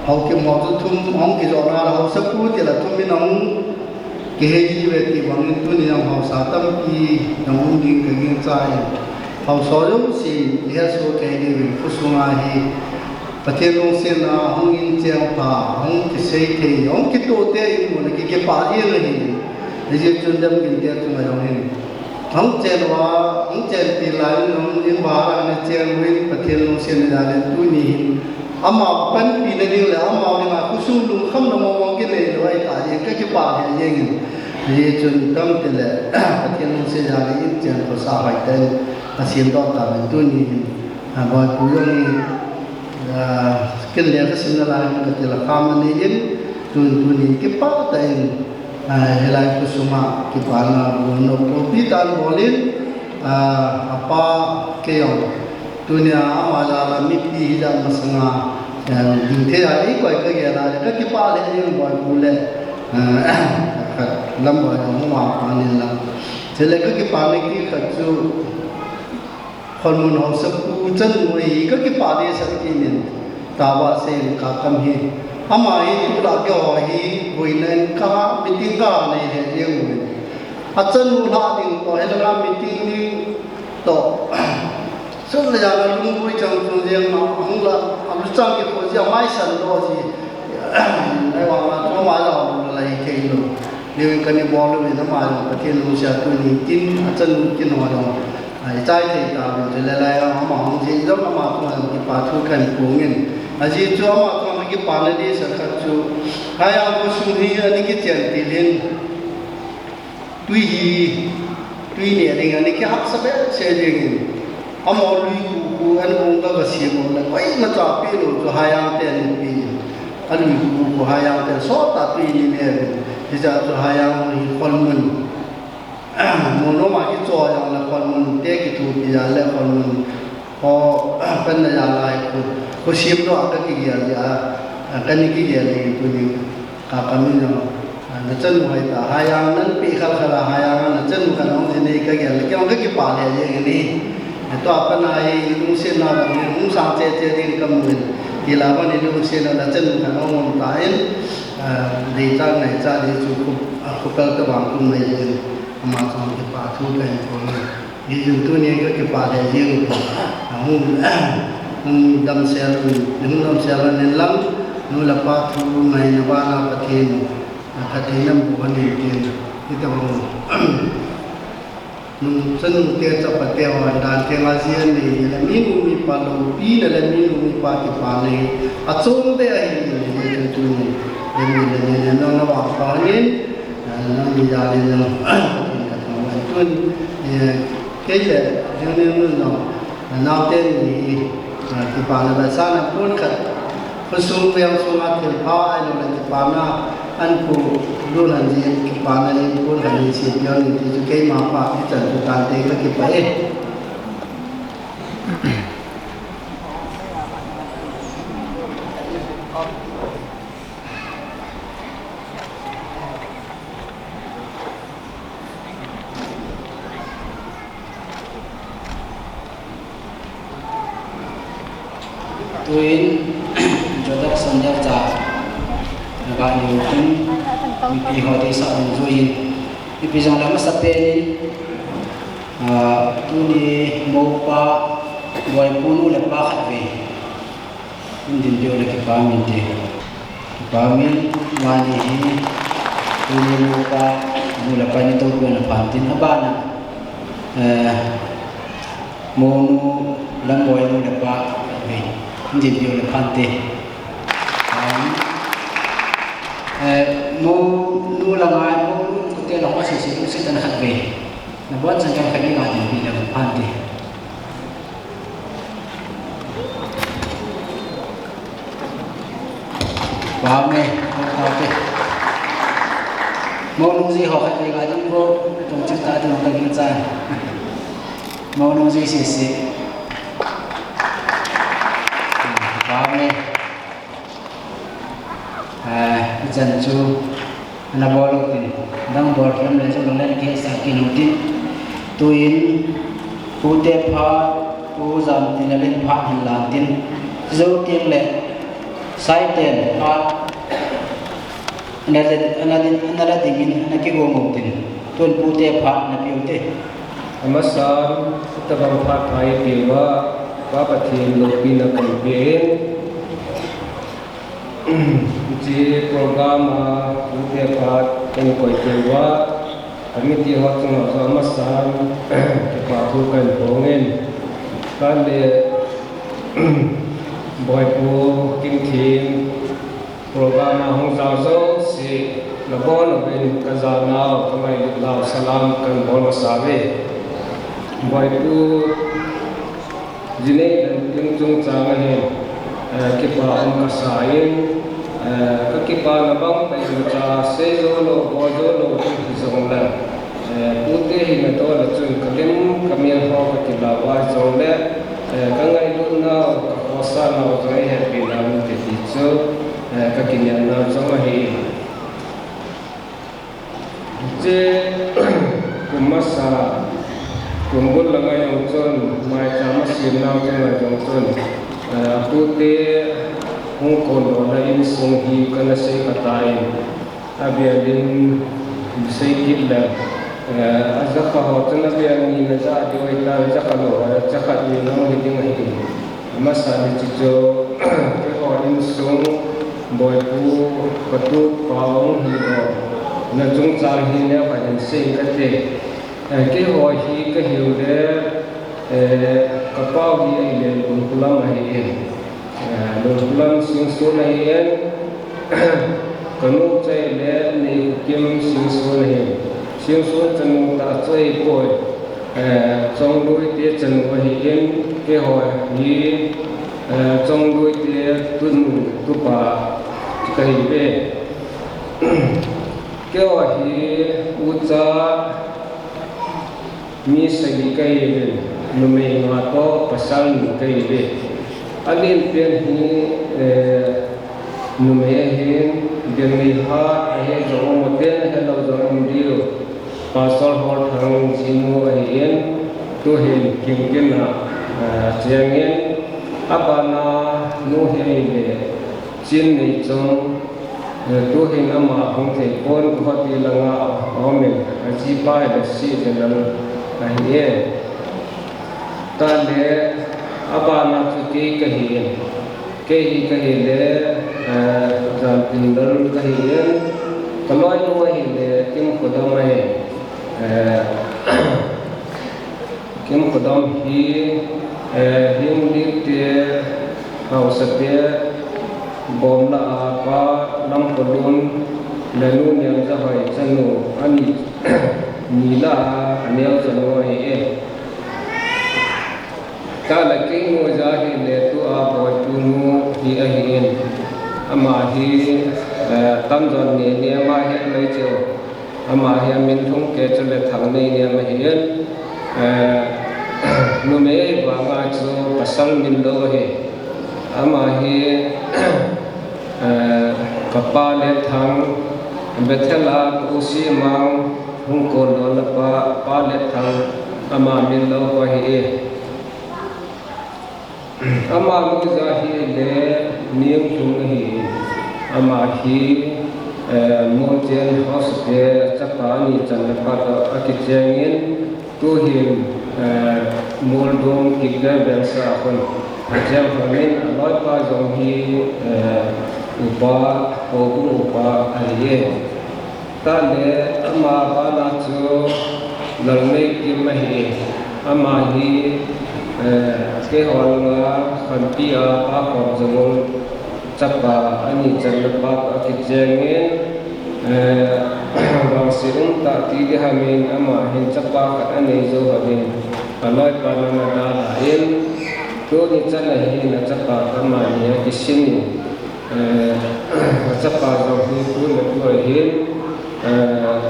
Haokip ho chu thum, hung kijona le Haosapu ti la thum in ahung kihei ji uve ti bangin tuni jong haosa tampi jong um ding ka gingchai. Haosa jouse, ihet soh kei diuvin, khosunga hi, Pathen lungsetna, hung incheng pha, hung kisei thei, hung kitoh te in mun a ki, kipah jeng ahi. Hijeh chun Lemgin te chunga jong hin. Hung chen uva, hung chenpi lai in, hung in uva, hung cheng uvin, Pathen lungsetna jal in tuni hin. Ama panpina ding le, ama dinga khosung lungkhamna mong mong kinei lou ahi ta jeng, ka kipah lheh jengin. Hijeh chun tamtah le, Pathen lungsetna jal in, inchen khosa hoitah in, asem doh tauvin tuni hin. Ah, Boipu jong hi, ah, ken le ka simna lai hung ka ti la kham ani in, tun, tunin kipah tah in, ah, hilai khosunga kipana bol nop pi tan bol in, ah, apa kei jong, tunia ama jal a mipi hijat masanga, ah, ding thei a eikoi ka gel a le, ka kipah lheh in Boipu le, ah, khat Lamboi jong hung vang pan in lang. Chule ka kipana khat chu, Kholmun Haosapu chanu hi ka kipah dehset kit in, Tavasei Kakam hi. Ama hi tulai keiho hi boina in ka, meeting ka nei lheh jeng uvin. Achanu lhah ding toh, hilanga meeting ding toh. Sun le jan a lungboi chang chung jeng a, hung la, a luchang kikho ji, a maisan doh ji. Ahivang a, chu ama jong la hi thei lou. Niuvin ka ni bol uvin ama jong Pathen lungset a tuni kin, achanu kin ho jong. Ai, chai thei tauvin, chule lai a, ama hung jin jong ama chunga jong kipa thu kahin phong in. Ajeh chu ama chunga kipana dehset khat chu, Haihang khosung hi ana kichen til in, tui hi, tui neh ding ana kihahsa behseh jeng in. Amaho lui khu khu, an hung ka ka sem u le, koimacha pe lou chu Haihang te ana pe in. Alui khu khu Haihang te sot a tui ana ne uvin. Hijeh chun Haihang hi Kholmun. Mun nom a kicho jong le Kholmun te kithopi a le Kholmun Aw, kan na ja lai khu, khu sim doh a ka kigel ja, a, kan ni kigel ni tuni ka ka min no. A, na chanu hai ta, hai ang nan pi khal khal a, hai ang na chanu kan ong ji ni ka gel, ki ong ka kipa le je ni. A, to a pa na i lungsiat na dang ni, lungsang che che ding ka mu in. Ti la ba ni lungsiat na, na chanu kan ong ong ta in, a, dei chang nai cha dei chu khu, a, khu kal ka bang kum mai in. Ama chang kipa thu ka in ko ni. Hijeh chun tuni ka kipa le jing u. Hung, hung damsel un, hung damsel un in lang, nu le pa thu ngaina bana Pathen, Pathen in boh hen tin, hitobang. Nu chanu te chapa te ho dan te ma jia nei, le minu mipa loupi le, le minu mipa kipa nei. Achom te ahi, le tuni, le mi le ne, ne, no, no, wa pa ni. Nang ni ja le nang, Pathen ka thangvah in tun, eh, kei le, jing ni nun nong, nau te ni, eh, kipana la sa na pun khat, khosung veng sung a thil pha ai lo le kipana, an pu lu nan ji kipana ni pun khat ni si pion ni ti chu keima pa, i chan chu tan te ka kipa e. Tuin introduction deuh cha, na ba ni u tin, mipi ho deisah un jui in, mipi jong le masa pen in, ah, tuni mopa, boipu nu le pa khat vei. Hung din peh u le kipa min te. Kipa min, mani hi, tuni mopa, nu le pa ni to peh u na phan tin, abana, eh, monu, Lamboi nu le pa, eh, hung din peh u le phan te. Um, eh, monu la ngai, monu kute la ho si si, si tan khat ve. Na bon chan kan khat ni ngai din peh u le phan te. Pame, pame. Monu ji ho khat ni ngai din ko, tong chim ta din ka ging chan. Monu ji si si. Pame. Eh, ichan chu, ana bol u tin, dang bol khem le chu lunglen kisa kinu tin, tuin, pute phat, pu jam tin, alen phat hin lan tin, jou tin le, saiten phat, ana le, ana din, ana la dingin, ana kigong u tin, tun pute phat, ana piu te. Amasan, tabang phat phai piu va, Pa Pathen loupina kan pe in, Hiche program a, pute phat, kan koi keu va, committee ho chunga jong amasan, kipa thu kan phong in. Khat le, Boipu Kimthem, program a hung jao jouse, nabon uvin ka janau, ka ngailut nau, salam kan bol masa uve. Boipu, Jinei lenteng chungchang ahin, eh, kipa um kasa in, eh, ka kipana bang tah in cha sei jou lou, bol jou lou ding hijongle, eh, pute hina toh le chun ka lim ka mel ho ka kilah uva jongle, eh, ka ngailut nau, ka khosa nau jong eihetpi nau inte ti chu, eh, ka kinepna jong ahi. Hiche kum masa, kum bul langa jong chun, maicham a sim nau chunga jong chun, eh, apute hung kondohna insung hi kana sei kha tan, avel in sei kit leng, eh, ajakha ho chun avel ni na ja diu ahitan, jakha lou ho, jakha ni na hi ding ahi. Amasa ni chu chu, keiho insung, Boipu, katupa hung hi lou, na chungchang hi neo khat in sei kate. Eh, keiho hi kahiu le, eh, kapau hi ahile Lungkhulam ahi in. Eh, Lungkhulam Singson ahi in. Kanu chai le Neikhokim Singson ahi. Singson chanu tah chu ahipoi. Eh, Chongloi te chanu ahi in, keiho hi, eh, Chongloi te tunu tupa kahi uve. Keiho hi ucha mi sagi kahi uve. numei nga toh pasal ni kahi ve. Alenpen hi, eh, numei ahin, Delhi hat ahi jong um ute, helou jong um diu. Pastor Holthang jinu ahin, tuhin Kimkim a, eh, chengin, abana nu hi ahile, Chin Neichong, eh, tuhin ama hung thei pon, Guwahati langa aumin, ajipa ahile C General ahi e. Tale, abana chu kei kahi e. Kei hi kahile, eh, Jantinlal kahi e. Kaloinu ahile, Kimkhodam ahi. Eh, Kimkhodam hi, eh, Henglep te, haosa te, Bomla a pa, Lamkholun, le nu Niamjahoi chanu, ani, ni la a, aneo chanu ahi e. Tale keinu ja ahile tua Boipu nu hi ahin. Ama hi, eh, tamjon nene ama het mai chu. Ama hi amin lhung kei chu le Thangnei ni ama hi in, eh, numei vanga chu pasal min lou ahi. Ama hi, eh, kapa le Thang, Bethel a ka usi mang hung kon lona pa, pa le Thang ama min lou ahi e. Ama nu ja ahile Nienglhung ahi. Ama hi, eh, Molchen House te chapa ani channa pa toh akichengin, tuhin, eh, Moldung Kikle Vengsa a khun acheng lhonin, aloipa jong hi, eh, upa, houbung upa ahi e. Tale ama bana chu Lalneikim ahi. Ama hi, eh, keiho langa Khanpi a Pa Khomjunung chapa ani channa pa toh akichengin, eh, vangse um tah ti ding hamin ama hin chapa khat anei jou hon in, aloipa langa dalhan, tuni chan ahin achapa toh amani akisin in, eh, achapa jong hi tun le tu ahin, eh,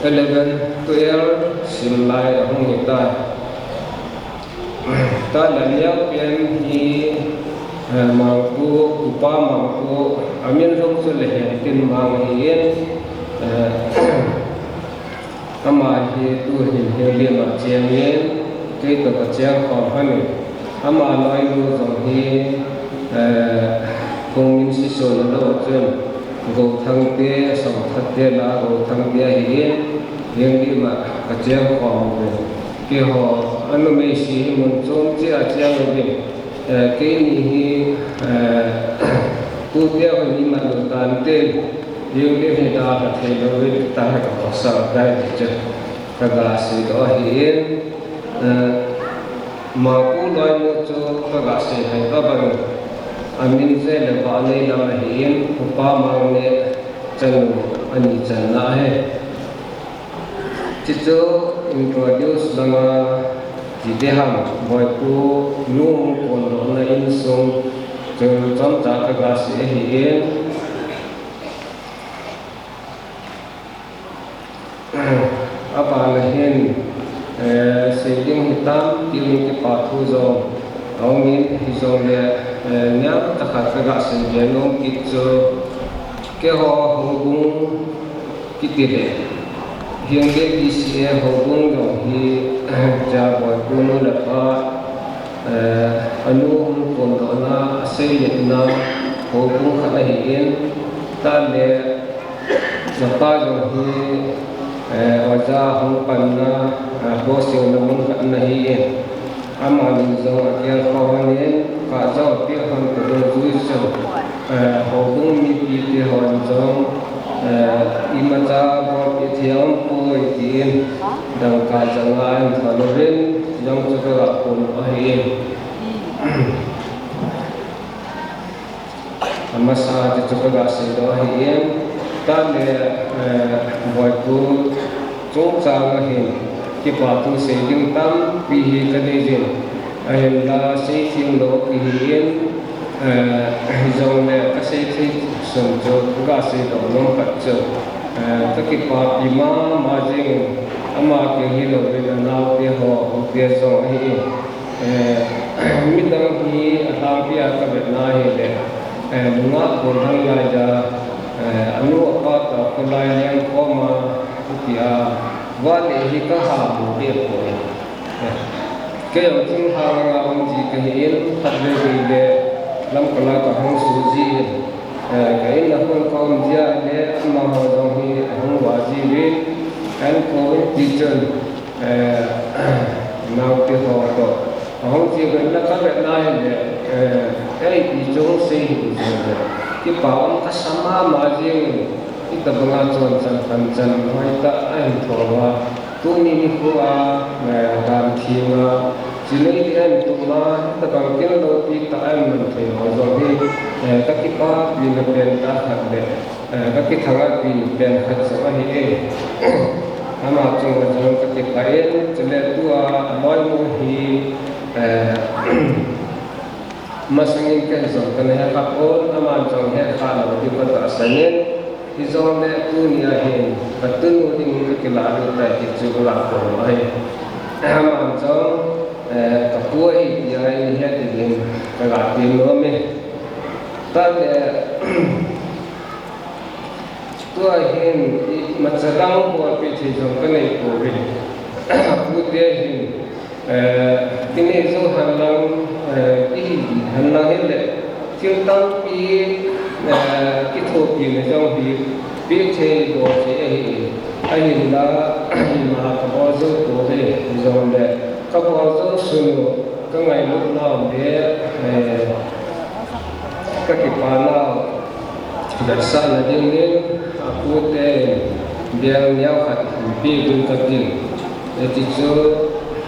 eleven, twelve sim lai ahung hitai. Tale aneo pen hi, eh, Mangpu, Upa Mangpu, amin lhung chu le Hentin Mang ahin, eh, ama hi tuhin Henglep a chengin, kei toh kacheng khom lhonin. Ama loinu jong hi, eh, Kongmin Sisol a lou chun, Gouthang te, Songthat te la, Gouthang te ahin, Henglep a kacheng khom uve. Keiho, anumei si hi mun chom cheh a cheng uve. Eh, keini hi, eh, tute hon iman u tante, Henglep hi dalha thei lou uve, ta ka pasal dai ti chu. Kaga seidoh ahin, eh, Mangpu loinu chu kaga sei hai ka bang, amin jeh le Vaneilam ahin, Upa Mangne chanu ani channa ahi. Chuchu introduce langa ti ding ham, Boipu nu hung kon lona insung chu chomcha kaga sei ahin. Abana hin, eh, sei ding hi tampi um in kipa thu jong aumin, hijongle, eh, niam tah khat kaga sei be nom kit chu, keiho houbung kiti le, Henglep D C A houbung jong hi, cha Boipu nu le pa, eh, anu hung kon lona, aseiletna houbung khat ahin, tale, chapa jong hi, eh, oja hung panna, eh, boseuna mun khat ana hin, amani jong agel kho lhonin, kah jong apeh lhon toh jui chu, eh, houbung mipi te hon jong, eh, imacha bolpeh thei aumpoi tin, dangka janga ahin thon uvin, jong chu kaga phon u ahin. Amasa a chu kaga seidoh ahin, tale, eh, Boipu chungchang a hin kipa thu sei ding tampi hi kanei jin, ahinla seitheng lou kihin, eh, hijongle kasei thei sun chu kaga seidoh nom khat chu, Eh, ka kipapi mama jing, ama kei hilou in anaote ho, ute jong ahi. Eh, midang hi alhangpi a ka vetna hile, eh, nungah bol dang lai a, eh, anu apa toh kholai leng khom a, tia, vale hi ka ha mu be poi. Kei jong thinglhang langa um ji kahin, khatvei vei le Lamka la kahung su jin, eh, ka in a hung ka um jia le, amaho jong hi ahung va jiuvin, ka in kou in ti chun, eh, naote ho toh ahung ji uvin, na ka vetna hile, eh, ei ti chung sei hi jong le, kipa um ka sa mama jing, hitabanga chonchan panchan hoitah ahin thou va. Tuni nikho a, eh, dan thim a, chinei ding ahin tum a, hitabang kin loupi tah ahin man thei ho jong hi, eh, ka kipapina pen tah khat le, eh, ka kithangvahpi pen khat jong ahi e. Ama chunga jong ka kipah in, chule tua aloinu hi, eh, masangin kei jong kana hekha pon, aman jong hekha lou diu katahsan in, hijongle tunia hin ka tunu dingin ka kilah diu tai ti chu ka lah pon ahi. Aman jong, eh, ka pu ahi tia in het dingin ka lah peh nom e. Tale, tua hin imacha lang bolpeh thei jong ka nei pouve. Apute hin, eh, kinei jou henlang, eh, kihil henlang hile, thil tampi, eh, kithopina jong hi peh thei bol thei ahi. Ahinla, ima ka bol jou pouve, hijongle ka bol jou sung u, ka ngailut nau le, eh, ka kipa nau vetsahna dingin, apute in bel neo khat hin peh ding katin. Hiti chu,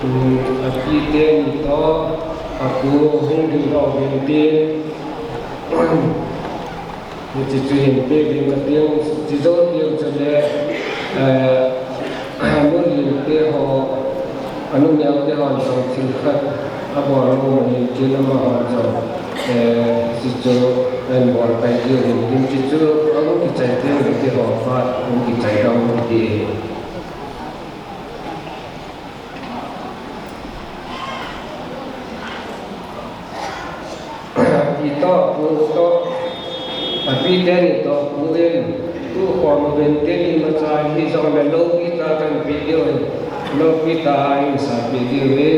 um, apite ni toh, apu hung ding lou vin tin. Hiti chu hin peh ding katin, ti jou teng chule, eh, anu lhingte ho, anu neote hon jong thil khat abol nom ahi tin, amahon jong, eh, hiti chu ahin bol pai diu ahi tin, hiti chu ahung kichai teng hiti ho phat hung kichai ding ahi. Itoh pu toh, apite ni toh pu in, tukhom uvin tin, imacha hijongle loupi tah a kahin peh diu ahi, loupi tah a hin sapeh diu ahi.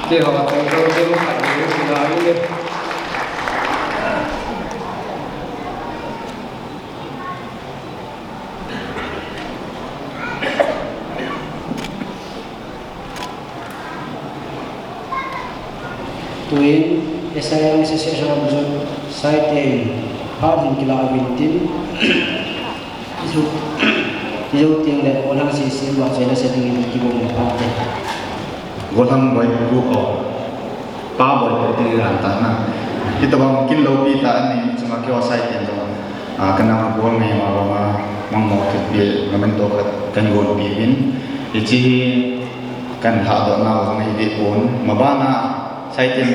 Keiho tong tong ding khat ding kila in. Tuin, S I M Association of Youth Society in phat hin kilah uvin tin, ijou, ijou teng le, golhang sese in vahchoina sa dingin kibol le phat te. Golhang boi pu o, pa boi pu ti dan tah na. Hitabang kin loupi tah a nei chunga keiho side in jong, ah, kana bol ngai ma banga, mangmo thilpeh, memento khat kahin gonpeh uvin. Hiche hi, Kan lhahdoh nau jong ahi deh pon, mabana side in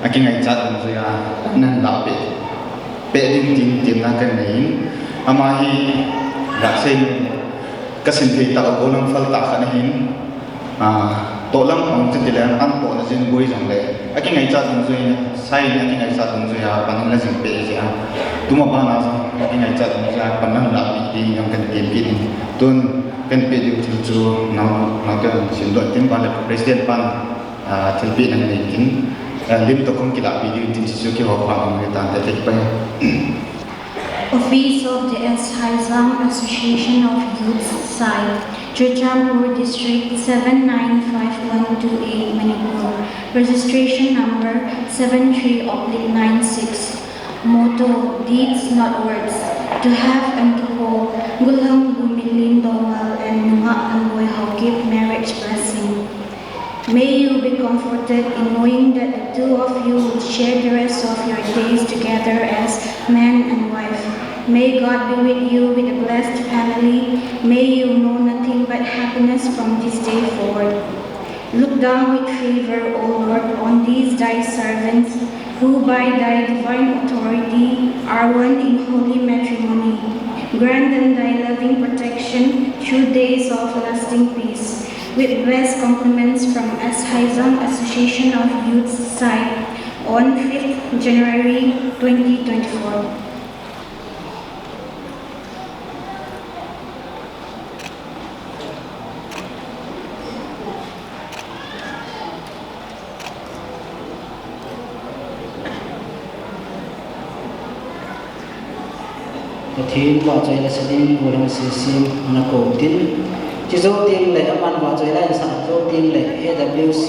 akingaichat dungjuia pan ahin lah peh, peh ding tin, tin na kan nei in, ama hi gasei in kasim thei tah, gollhang phal tah khat ahin, ah, tohlam pang chu tileng an tohna jin boi jongle, akingaichat dungjuia, side in akingaichat dungjuia pan ahin la jing peh jeh a, tuma bana jong akingaichat dungjuia pan ahin lah peh ding jong kan tem kit in, tun Kan peh diu thil chu nau, naote hung simdoh tin, banle president pan, ah, thilpeh na nei tin, ah, lim toh kon kilah peh diu tin, chu kihou pha ngai tan te te pai. Office of the S. Haijang Association of Youths, Sai, Churachandpur District, seven nine five one two eight, Manipur. Registration number seven three oblique nine six. Motto, deeds, not words. To have and to hold, Gollhang Luminlin Doungel and Nungah Lamboi Haokip marriage blessing. May you be comforted in knowing that the two of you will share the rest of your days together as man and wife. May God be with you with a blessed family. May you know nothing but happiness from this day forward. Look Down with favor, O Lord, on these thy servants, who by thy divine authority are one in holy matrimony. Grant them thy loving protection through days of lasting peace. With best compliments from S Haijang Association of Youth, Sai, on fifth January twenty twenty-four. Pathen vahchoi le sa ding golhang sesem ana kou tin. Chujou teng le aman vahchoi le sa jou teng le A W C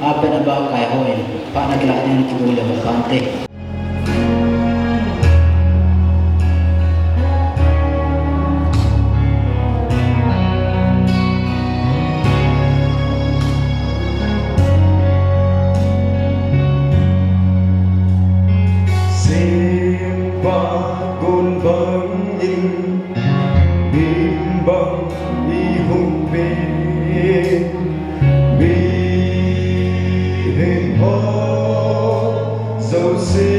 a pen a ba kai hon phat ana kilah ding kibol le vante. Sempa gon bangin min bang ihung pen. Mihem ho jouse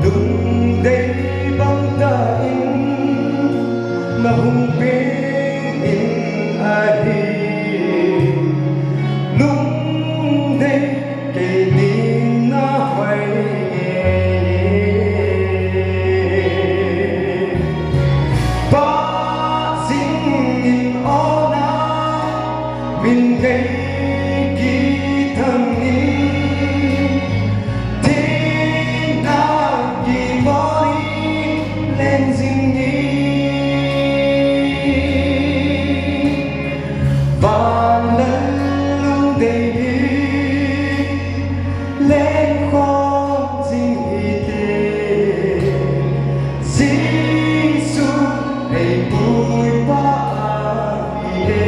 lungdei bang tah in nahung pen in ahi. Lungdei kei ding nahoi nge. Pah jing in o na, min ngei kithang in, thina kibol in leng jing in. Van lal lungdei hi lengkhom jing hite, Jesu eipuipa ahi e.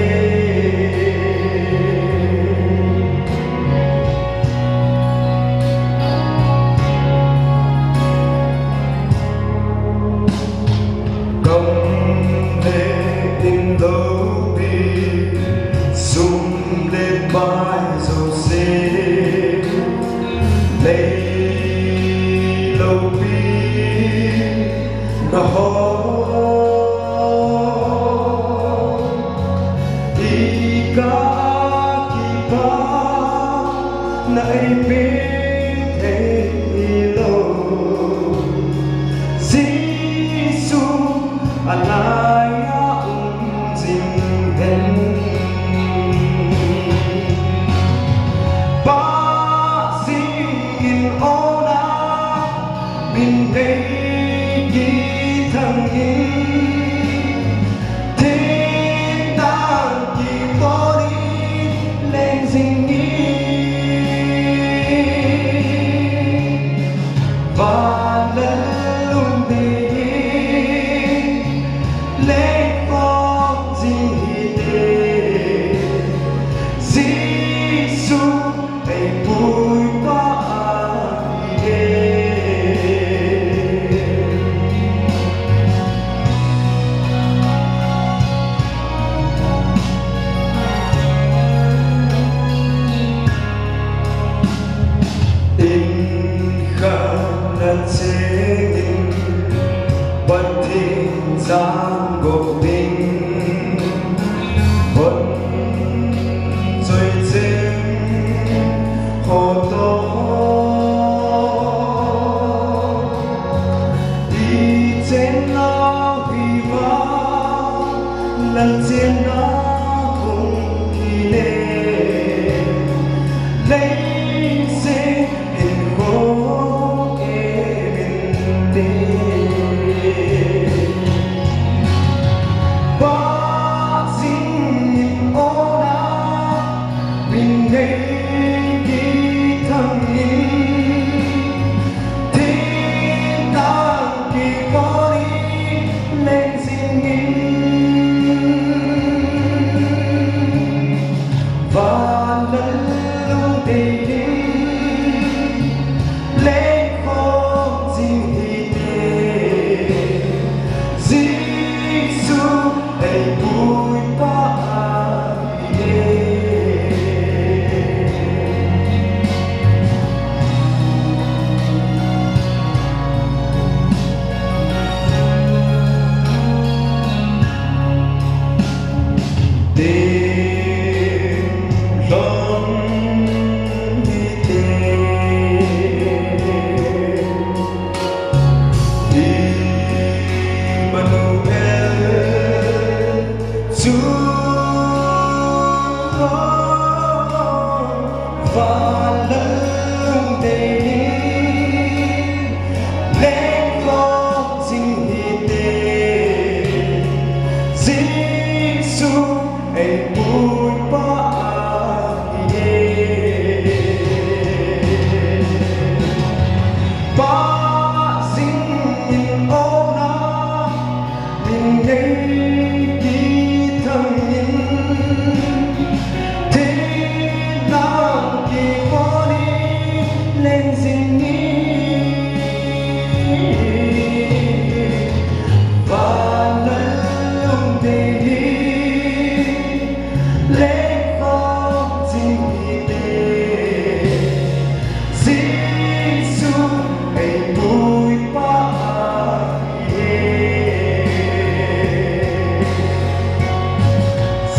Kam le in loupi, sum le pai jouse, lei loupi nahon, i kah a kipa na eipe thei lou. Jesu alai a um jing hen. Pah jing in o na, min ngei kithang in, thina kibol in leng jing in. Van lal lungdei hi lengkhom jing hite, Jesu eipuipa ahi e. In khat a cheng in, Pathen jangop ding, von choi cheng ho toh, i chen nau hi vang, lal chen nau hung hi le, lei se in ko e min te. Pah jing in o na, min ngei kithang in, thina kibol in leng jing in. Van lal lungdei hi lengkhom jing hite, Immanuel, chu van lal hung dei in, lengkhom jing hite, Jesu ei puipa ahi. Pa jingin ona, min ngei kithangin, thinglhang kikon in leng jing in, van lal hung dei in, lengkhom jing hite, Jesu ei puipa ahi.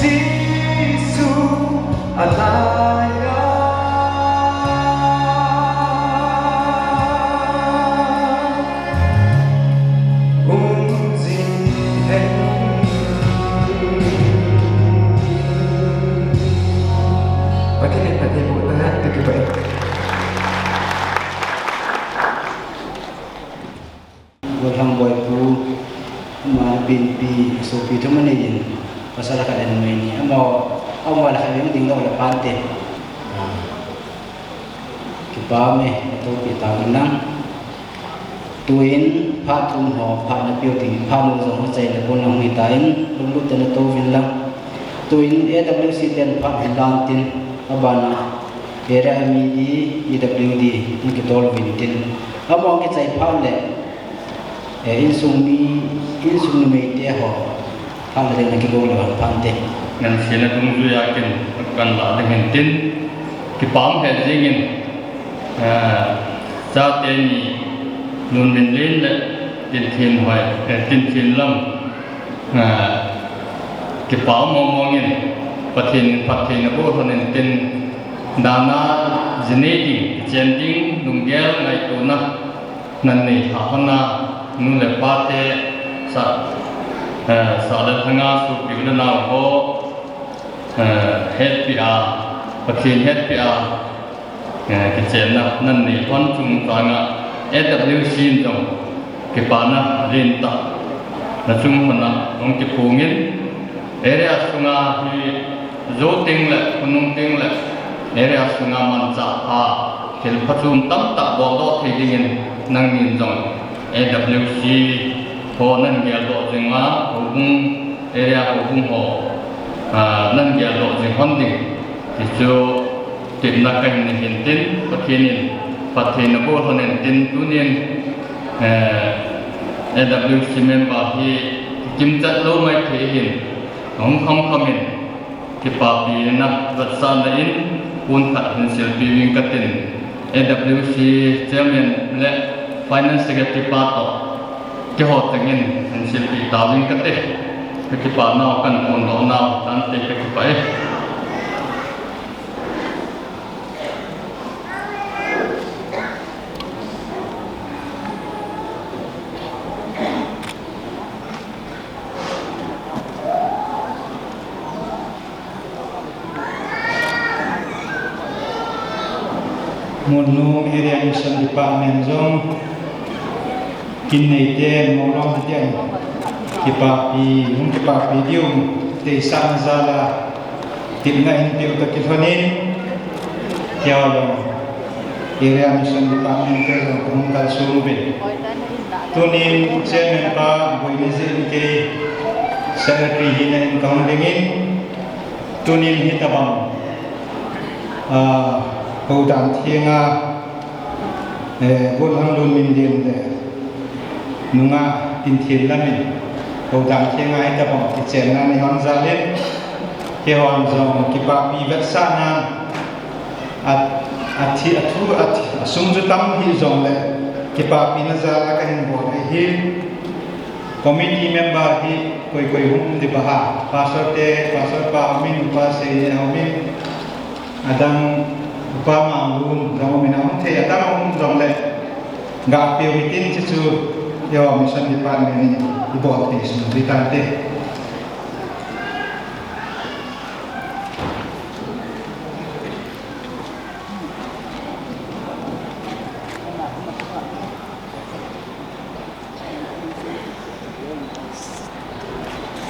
Jesu alai a hung jing hen. Pathen in phatthei boh tahen, kakipah e. Golhang Boipu, ama pinpi, sopi thum anei in, pasal khat le numei ni, ama, ama le khat le ding lou le phante. Kipa me, natoh pi tauvin lang. Tuin phat thum ho, phat na piu tin, phat nu jong ho chai le pon lang hung hi tan, lunglut tah in natoh uvin lang. Tuin A W C ten phat hin lan tin, abana area mi di, P W D, hung kitol uvin tin. Ama kichai phat le, eh, insung mi, insung numei te ho, phat na ding na kigong le vang phante. Ngan sina dungjuia kin, kan la ding hin tin, kipah e jingin, eh, chate ni Lunminlen le Tinthinhoi, eh, Tinthinlam, eh, kipah mong mong in, Pathen in phattheina boh lhon in tin, dana ji nei ding, kichen ding, lunggel ngaitona, nan nei tha hon a, nu le pa te, sa, eh, sa le lhanga sopi u le nao ho, eh, hetpi a, Pathen hetpi a, eh, kichenna nan nei lhon chungchang a, A W C in jong kipana lentah na chung lhon a hung kiphong in, area sunga hi jou teng le, khonung teng le, area sunga manchah pha, thil phachom tamtah boldoh thei dingin nangnin jong A W C ho nan geldoh jing a, houbung, area houbung ho, ah, nan geldoh jing lhon ding ti chu tepna kahin nei hin tin, Pathen in phattheina boh lhon in tin, tunin, eh, A W C member hi kimchat lou maithei hin, hung kham kham in, kipapina vetsahna in, pon khat hin silpi uving katin, A W C chairman le finance secretary pa toh, keiho tengin hin silpi tauving kate, kakipah nau, kan phondoh nau, tante kakipah e. Monnom Area Mission Department jong kin neite, Molong hitian kipapi, hung kipapi diu, teisahna jal a, tepna in peh u toh kilhon in, keiho jong Area Mission Department te jong kahung kalsong uvin. Tunin Chairman pa Boina jeh in kei Secretary hina in kahung dingin, tunin hitabang, ah, Houdan Thenga, eh, Golhang Lunminlen le nungah Tinthinlam in Houdan Thenga hitabang kichenna nei hon jal in, keihon jong kipapi vetsahna, a, athi, athu, athi, asum chu tam hih jongle, kipapina jal a kahin bol ahi. Committee member hi koi koi hung um ding ham, Pastor te, Pastor pa um in, Upa Seini um in, adang Upa Manglun jong um in, ahung thei adang um jongle, gapeh u hitin, chuchu Hiche Mission Department in ibol thei sung ding tante.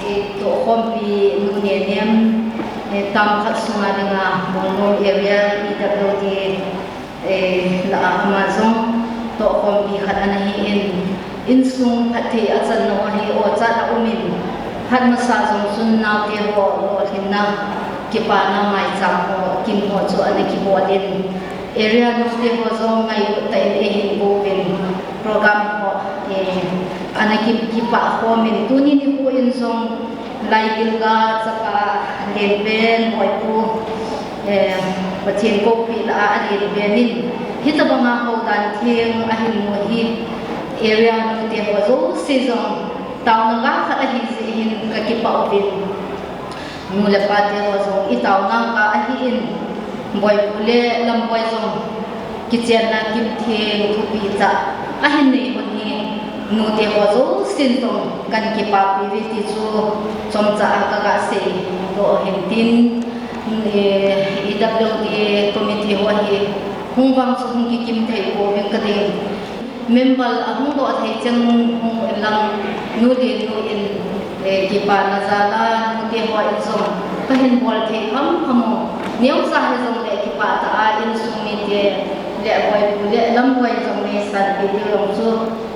Eh, tohkhompi nu Nenem, eh, term khat sunga dinga Monmol area E W D, eh, lah a ama jong tohkhompi khat ana hi in, insung phatthei achan nau ahi, ochat a um in, phat masa jong chun naote ho lolhinna, kipana maicham ho, kin ho chu ana kibol in, area nute ho jong ngailut tah in eihin bol uvin, program ho, eh, ana ki, kipah khom in, tuni nikho in jong Laigilga chapa lenpen Boipu, eh, Pathen koupina a lenpen in, hitabanga houdan theng ahin mu hi, area nute ho jouse jong taona ga khat ahi jeh hin kakipah uvin. Nu le pa te ho jong i taona ga ahi in, Boipu le Lamboi jong kichenna kimtheng thupi cha ahin nei hun hi, nute ho jousen jong kan kipapi uve ti chu chomcha a kaga sei doh hin tin, eh, E W D committee ho hi hung vang chu hung kikim thei pouving kading. Member ahung doh thei cheng hung lang nu le nu in, eh, kipana jal a, nute ho in jong kahin bol thei ham ham u. Neocha hijongle kipah tah a insung mite le Boipu le Lamboi jong neisanpi diu jong chu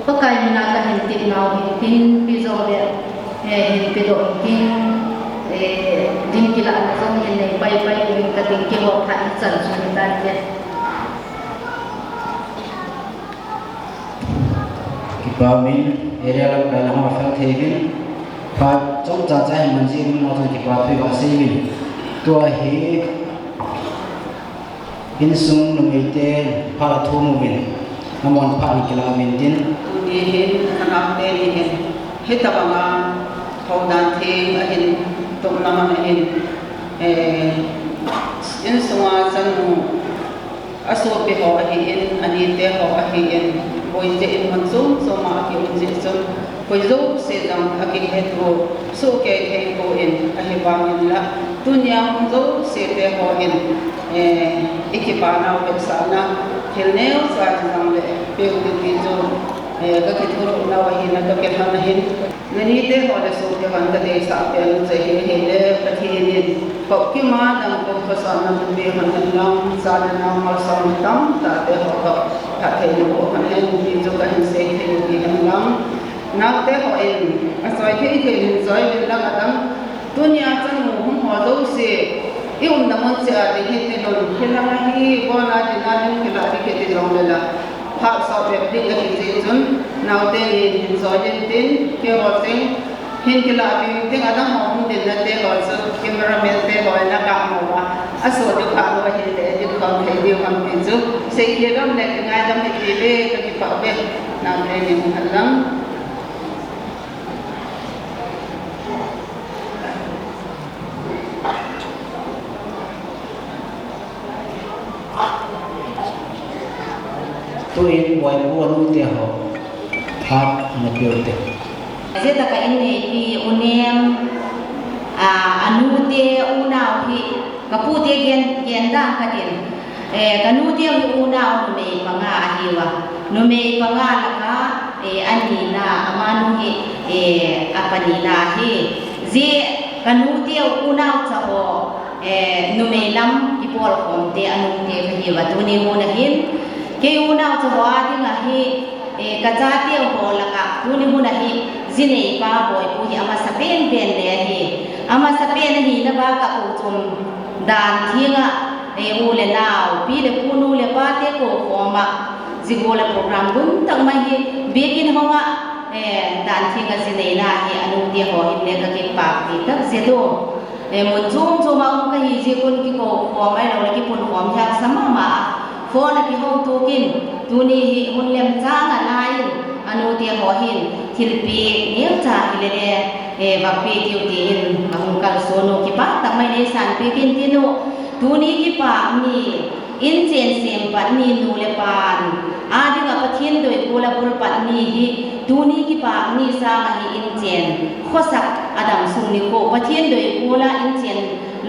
Pakai mina kahin tep nau hin tin, pi jongle, eh, hin pe doh hin tin, eh, lim kilahna jong hin nei pai pai in kating, keiho phat ichan chu hitante. Kipa umin, area lamkai lang ho fel thei uvin. Phat chomcha cha hin man jeh in mo chun kipa thu iga sei uvin. Tua hi insung numei te phat athum uvin. Amahon phat ahin kila uvin tin. Tuni hin, khanau teni hin, hitabanga houdan theng ahin tupna man ahin, eh, insunga chanu asopi ho ahin, anite ho ahin, boi jeh in mun chom chom a akium jeh chun, koi jouse jong akihet u sohkei thei poi, ahivangin la, tunia hung jouse te ho in, eh, i kipanau vetsahna thil neocha hijongle peu ding ti chu, eh, kakithodoh nau ahin, kakilhon ahin. Nanite ho le sopi hon kadeisah pen u chu ahi, ahile Pathen in Kop kima dam kop khosah na thupi hon hen lang, cha le nao malsomna tamtah te ho toh phatthei naboh hon hen ti chu kahin sei thei u ahi hen lang. Naote ho in achoi thei thei in choi uvin lang, adang tunia chanu hung ho jouse i umna mun cheh a ding hi tin un, hilang ahi, bon a dinga lim kilah ding kiti jongle la, phat sot bep ding ahi jeh chun, naote nin hin choi in tin, keiho cheng hin kilah ding, adang ho hung dinna te ho chu cameraman te ho in akap mo uva, aso diu kha lou ahile edit khom thei diu ham ti chu seikhel um le kingaidam hite, kakipah uve, naote nin hen lang. Tuin Boipu anu te ho phat ana peu te. Jetah a ka inneipi U Nem, a, anu te unau hi, ka pu te gen, gen dan katin. Eh, ka nu te hi unau numei panga ahiuva. Numei panga laka, eh, anina, amanu hi, eh, apanina ahi. Jeh, ka nu te unau cha ho, eh, numei lam kibol khom te anu te kahiuva, tuni hun ahin. Kei unau cha ho a dinga hi, eh, ka chate ho laka, tuni hun ahi, jinei pa Boipu hi amasapen pen le ahi. Amasapen ahina va ka u chom dan thenga, eh, u le nao, pi le pu, nu le pa te kou khoma, jigo le program gum tak mai hi, biakin honga, eh, dan thenga jineina hi, anu te ho hin le kakipah pi tak jeh u. Eh, mun chom chom a um kahi jeh un kikou khom ahilou le kipun khom hi haksa mama a. Phone a kihou tukin, tuni hi hun lemchang a la in, anu te ho hin, thilpeh neocha hile le, eh, vapeh diu tin, ahung kalson u kipah tak mai neisanpeh kin tin u, tuni kipah ni, inchen sem pat ni nu le pan, a dinga Pathen doigol a bul pat ni hi, Tuni kipa ni sang ahi inchen, khosak adang sung nikho, Pathen doikol a inchen,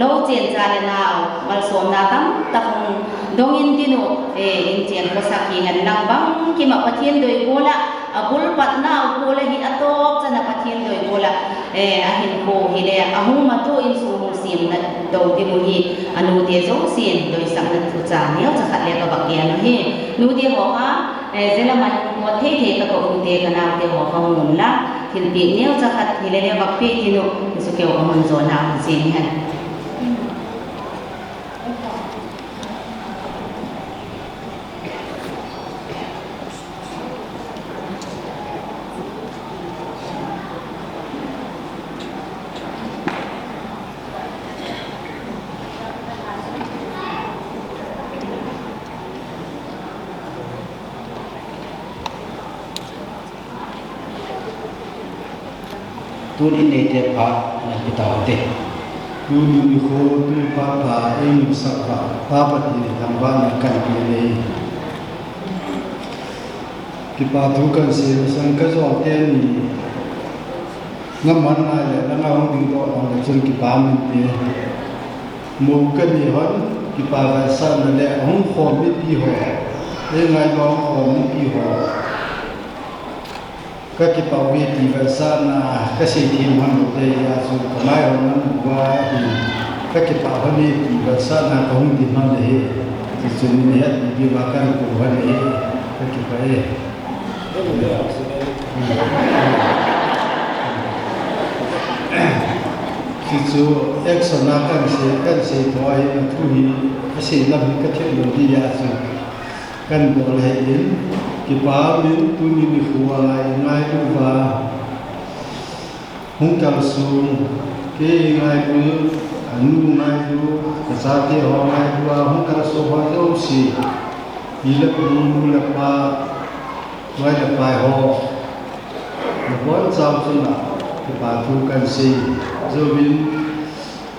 lou chen cha le nao, malsomna tamtah hung dongin tin u, eh, inchen khosak hi ngen lang bangkima Pathen doikol a, abul patna u kol a hi atop chana Pathen doikol a, eh, ahinkho hile, ahung matu insung hung semna dou ding u hi, anute jousen, doisakna thucha neocha khat le kavah gen u hi, nute ho kha, Eh, jela mai hung pot thei thei ka ka u te ka nau te ho ka hung um la, thilpeh neocha khat hile le vah peh tin u, Jesu keu ka hung jo nau jing hen. Tun in neite phat na kita u te. Tuni nikho tu phat pha ei nunsak pha, pha Pathen thangvahna kan pe nei. Kipa thu kan sei masang ka jol teni. Ngam man nai le, langa hung ding doh nang le chun kipa min te. Mo kani hon, kipa vetsahna le, hung khom mipi ho. Ei ngailua hung khom mipi ho. Ka kipa uve ti vetsahna, ka sei them hon lou te, hijeh chun ka mai hon nang uva hi. Ka kipa hon e ti vetsahna, ka hung ding hon le hi. Ti chun ni het ni bi va kan ku hon le hi. Ka kipa e. Hichu action a kan sei, kan sei tho ahi, athu hi, asei lam hi ka thei lou ding ahi chu. Kan bol ahi in, kipa min tuni nikho a i ngailu uva. Hung kalsong, kei ngailu, anu ngailu, ka chate ho ngailu a, hung kalsong ho jouse. Pi le pu, nu le pa, loi le pai ho. Nabonchau chunga, kipa thu kan sei. Jouvin,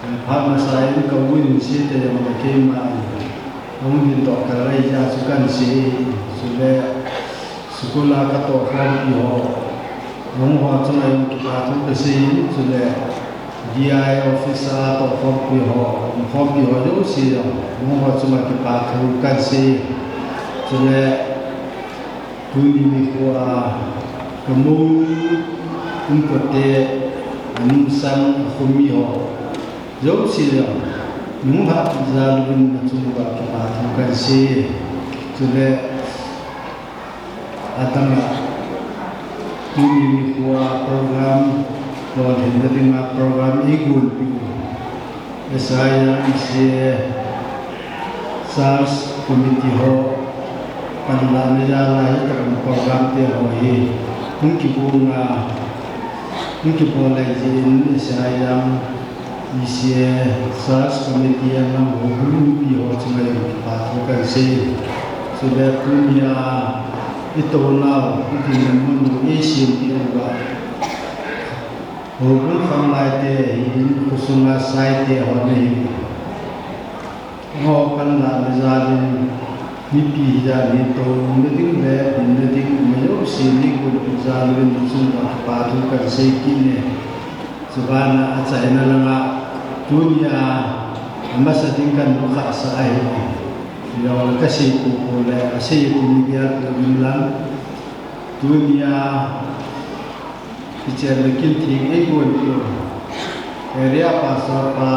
eh, phat masa in ka u in sei te jong le keima in. Hung din toh ka lai ja chu kan sei. Chule, school a ka toh khompi ho. Hung ho chunga jong kipa thu ka sei in. Chule, D I office a toh khompi ho. Khompi ho jouse jong. Hung ho chunga kipa thu kan sei. Chule, Tuni nikho a, ka mou, um kote, anung sang, akhomi ho. Jouse jong, nung hahpeh jal uvin nachung uva kipa thu kan sei. Chule, adang a, tuni nikho a program, lolhinna dinga program eigonpeh u. Isaiah, Isaiah, Search Committee ho, panlahna jal a hitobang program te ho hi, hung kigong a, hung kibol lai jeh in Isaiah, Isaiah, Search Committee a nang houbung mipi ho chunga jong kipa thu kan sei. Chule tunia, i tounau, i dinmun mun u, i sempeh uva. Houbung khanglai te ahin, khosunga sai te ho ahin. Ho panlahna jal in, mipi hijat in touna ding le, dinna ding, majouse in eigonpeh jal uvin nachung uva kipa thu kan sei kit e. Chubana achaina langa, tunia, amasa ding kan nukhah sah ahi. Hijong le kasei poupou le, asei tuni gel uvin lang. Tunia, Hichenna kin theng eigonpeh u. Area Pastor pa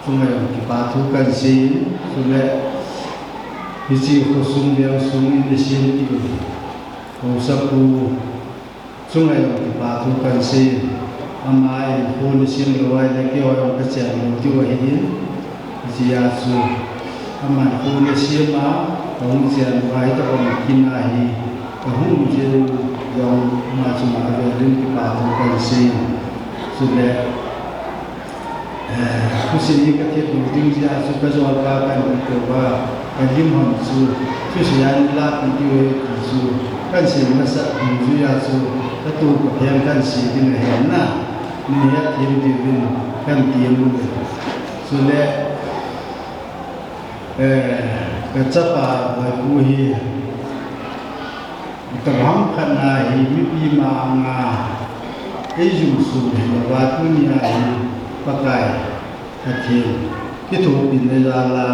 chunga jong kipa thu kan sei in, chule hiche khosung veng sung in eisempeh u. Haosapu chunga jong kipa thu kan sei in. Ama in khosung sem lou ahile keiho jong kachen lou diu ahin. Hijeh a chu, aman khosung asem a, ahung chen uva hitobang kin ahi, kahung jeh u jong ama chunga avel in kipa thu kan sei. Chule, eh, khosung hi kathet lou ding jeh a chu kajol ka kan tou uva, kalim hon chu, thusei a neilah peh diu ahi ti chu, kan sei masat ding jeh a chu, katoh kapheng kan sei ding ahi na, nei hetthem diuvin kan tem uve. Chule, eh, kachapa Vaipu hi, Tabang khat na hi mipi ma anga eijumsung hi lava tunia hi Pakai Pathen kithopina jal a,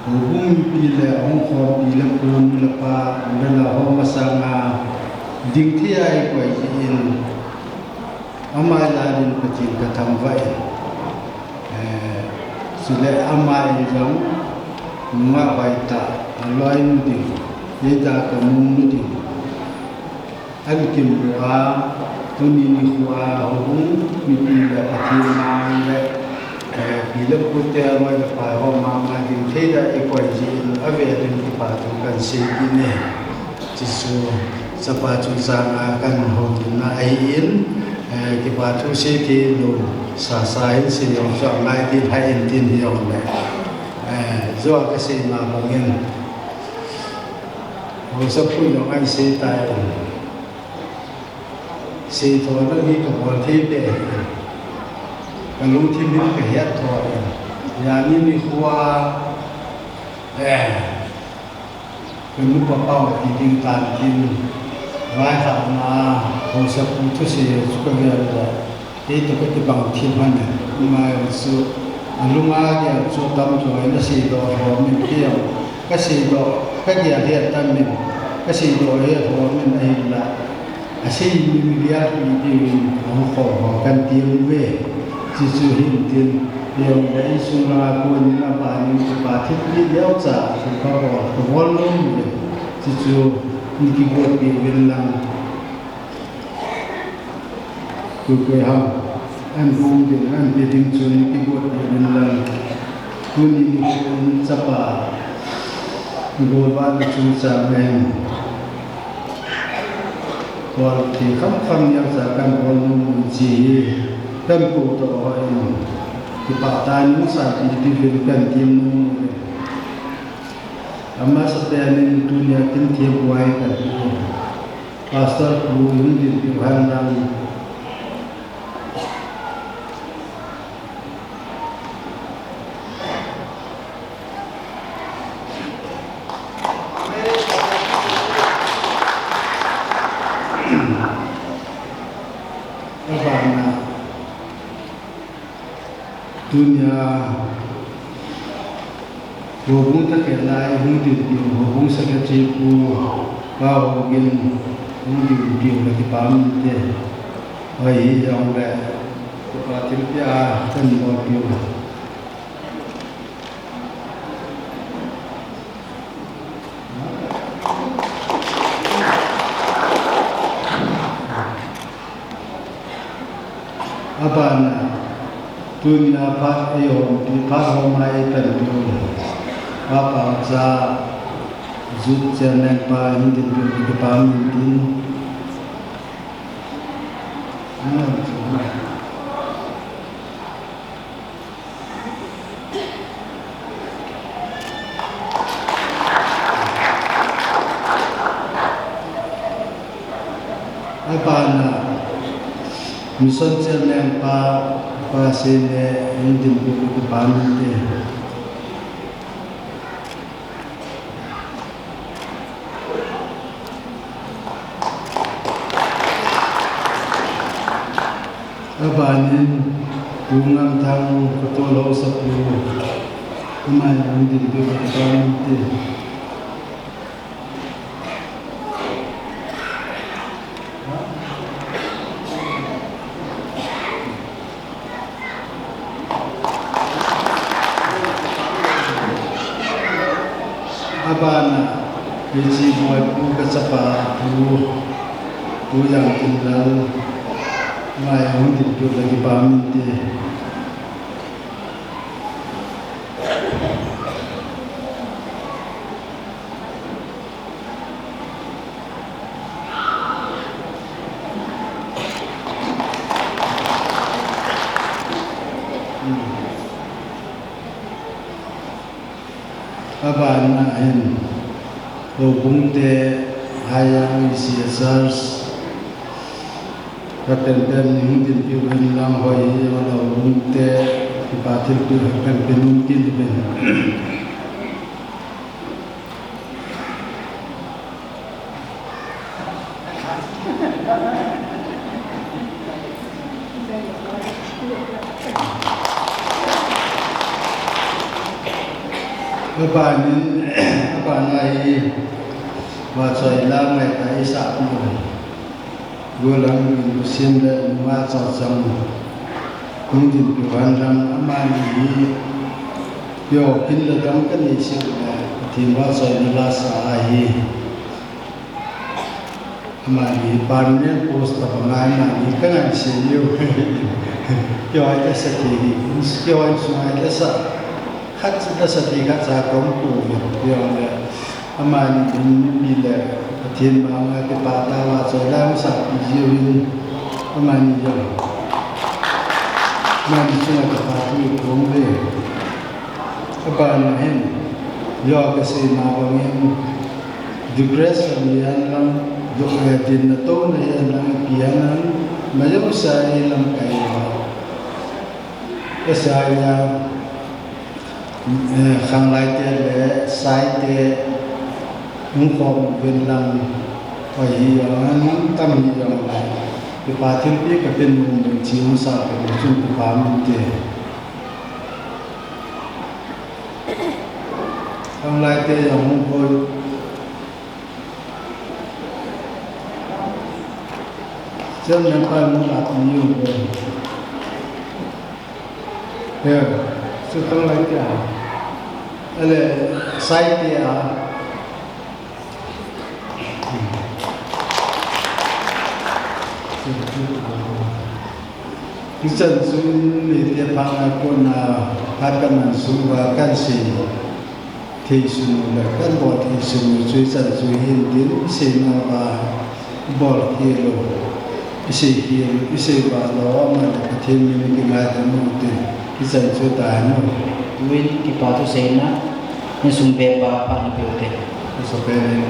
houbung mipi le ahung khompi le pu nu le pa, u le nao ho masanga dingthei a eikoi jeh in, ama jal in Pathen kathangvah in, eh, chule ama in jong nungah hoitah, aloi nu ding, eida kamu nu ding. An kimu a, tuni nikho a houbung mipi le Pathen mang le, eh, pi le pu te, aloi le pai ho mama dingthei a eikoi jeh in, avel in kipa thu kahin sei kit e. Chuchu chapa chungchang a kahin houlimna ahin, eh, kipa thu sei thei lou sasa in sei jong chu angai ding ahi in tin hijongle, eh, jo a kasei ma bangin, haosapu jong ahin sei tai in, seitho lou hi kabol thei peh in, kalungthim in kahet tho in, jani nikho a, eh, kanupa pau ti ding tan tin, vaihomna a haosapu thusei chu kavel le, kei toh kakibang thim lhon in, ama chu alunga gel chu atam chu, ana seidoh lhom in, kei jong kaseidoh, kagel hi atam in, kaseidoh hi alhom in, ahinla asei mi mi gel pi diuvin, ahung khom ho kahin tem uve. Chuchu hin tin, hijongle insung langa kon in aban in kipa thilpeh neocha, thilpha bol kabol nom uve. Chuchu in kigotpi uvin lang, koi koi ham ahin gong ding, ahin pe ding chun kigotpi uvin lang, tuni nikho in chapa golvahna chungchang a hin bol thei khamkham neocha kahin bol nom u chi hi, kahin kou toh ho in kipah tah in sanpeh diuvin kahin tem nom uve. Amasapen in tunia kin thembuai kahin ti, Pastor pu hung dinpiu hen lang. Abana, tunia houbung thakhat lai hung dinpiu, houbung secretary pu Pa Hogin hung dinpiu le kipah um inte. Hoi hijongle, kipa thilpeh a kahin bolpiu. Abana, tunia phat eihompi, phat hom a eipanpiu Pa Pangcha, Youth Chairman pa hung dinpiu le kipah um inte. Abana, Mission Chairman pa, Pa Sene, hung dinpiu le kipah um inte. Abanin, Pu Ngamthang, Katol haosapu, ama jong hung dinpiu le kipah um inte. Abana, hiche boipu kachapa pu, Pu Jangkinlal, ama jong hung dinpiu le kipah um inte. Abana hin, houbung te, Haiyang C S R, kapen pen hung dinpiu hin lang hoi, houbung te, kipa thilpeh kapen pen hung tin pen. Abanin, abana hi, vachoi lam ngai ta i sa pi. Golang in Sim le nunga chang chang. Hung din pi van lam amani hi. Yo, kin le dam ka nei sek le, Pathen vachoi na la sa ahi. Amani permanent post tabang a amani ka ngai se yo. Kio ai ka sa thei hi, kio ai sung ai ka sa. Khat sa ka sa thei khat sa kong pu yo le. Amani in mi le Pathen ma nga ke pa ta la so la sa pi yo in. Amani yo. Amani sung ai ka pa tu kong le. Abana hin, yo ka sei ma bangin, depression hihen lang, duk le dinna tona hihen lang, ipi hihen lang, majousea hi lamkai a. Ka sei a, eh, khanglai te le, sai te, hung khom uvin lang, oi hi jong, nam tam hi jong le, kipa thilpeh ka pe nom uvin chi hung sa pe nom chun kipa min te. Khanglai te jong hung koi. Chairman pa hung la ti hung koi. Ya, chu khanglai te a. Ale, sai te a. Hichan chu in neite phat a kona phat kaman sung uva kan sei thei sun u le kan bol thei sun u chu hichan chu hin tin i sei nauva i bol khel u, i sei khel u, i sei val u, aman le Pathen min i kingaidam u tin hichan chu tai nu. Tuin kipa thu seina insung bep a phat na pe u te. Asapen in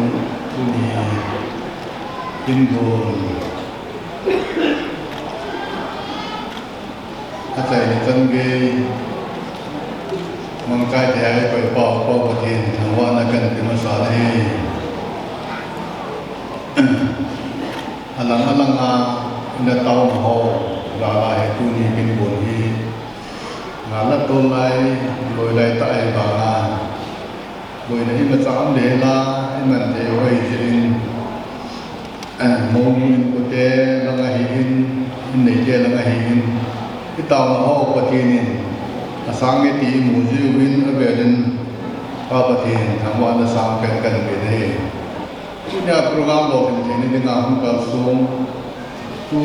tuni in bol. Achaina chan gei, mangchai thei a eikoi pau, Pau Pathen thangvahna kan pe masa ahi. Alang alang a ina taona ho, lala hi tuni kin bol hi. Ngal a tol lai, loi lai tah ahi vang a. Boina imacha um le la, iman thei u ahi jeh in, eh, mounu inkote lang ahin, inneite lang ahin, i taona ho Pathen in asang e ti imu jeh uvin avel in Pa Pathen thangvahna sang pen kan pe ahi. Tunia program lolhin theina dinga hung kalsong, tu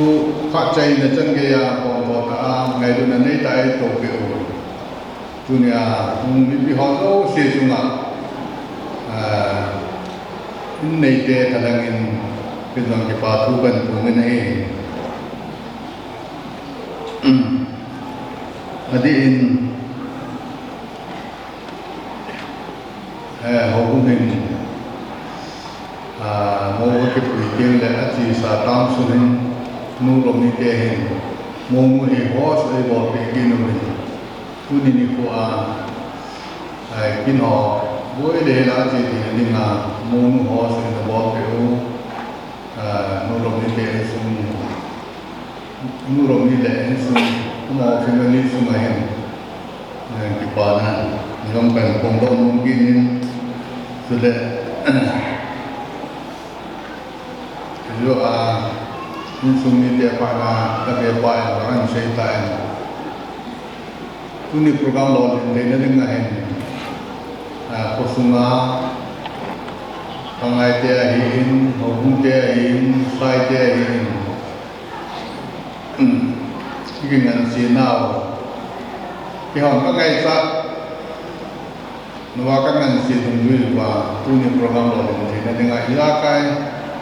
khat chaina chan gei a, pon tho tah a, ngailutna nei tah a eito peh u. Tunia, hung mipi ho jouse chunga, ah, inneite thalheng in, kin jong kipa thu kan phongin ahi. Adeh in, eh, houbung in, ah, mou akipui teng le achesa tang sung in, Nu Romney te hin, mounu hi host eibolpeh kit uvin. Tuni nikho a, eh, kin ho, boi le hela che theina dinga, mounu host eina bolpeh u, eh, Nu Romney te insung, Nu Romney le insung, amaho family sunga hin, eh, kipana, nilhum kan phongdoh nom kit in, chule, Keiho a, insung mite phat a, kavepa in, vang in sei tan. Tuni program lolhin theina dinga hin, a, khosunga, pangai te ahin, houbung te ahin, sai te ahin. Kingansena u. Keihon kangaichat. Nova kangansea dungjui uva, tuni program lolhin theina dinga ijakai,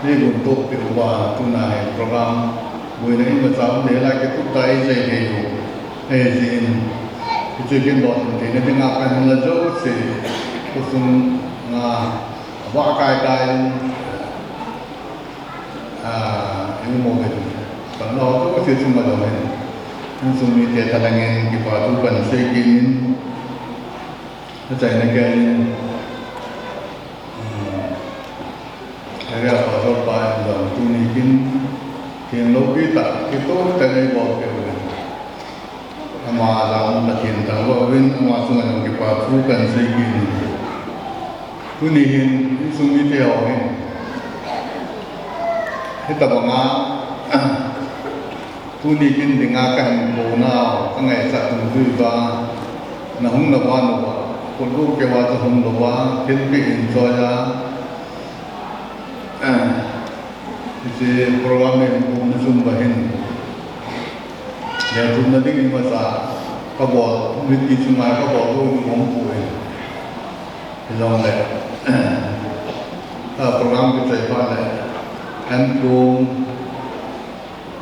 neigon tohpeh uva, tuna hi program, boina imacha um le la kitup tah a eisei thei u. Hijeh in, hiche kin lolhin theina dinga kahin la jouse, khosunga, avah kai kai in, ah, imu mo uvin. Kan la ho jouse chunga jong hin. Insung mite thalheng in, kipa thu kan sei kit in. Achaina gei in, um, area pastor pa in jong tuni Hin, hin loupi tah, kitoh tah in eibolpeh uvin. Ama jal a um Pathen thangvah uvin, ama chunga jong kipa thu kahin sei kit in. Tuni hin, insung mite ho hin, hitobang a, tuni kin dinga kahin kounau, kangaichat dungjui uva, nahung nau va, nau va, kol u keu a chu hung lou va, thilpeh in choi a, hiche program hi hung um na chun uva hin, lethumna ding imacha kabol, mipi chunga kabol lou ding um poi. Hijongle, a program kichai phat le, ankong,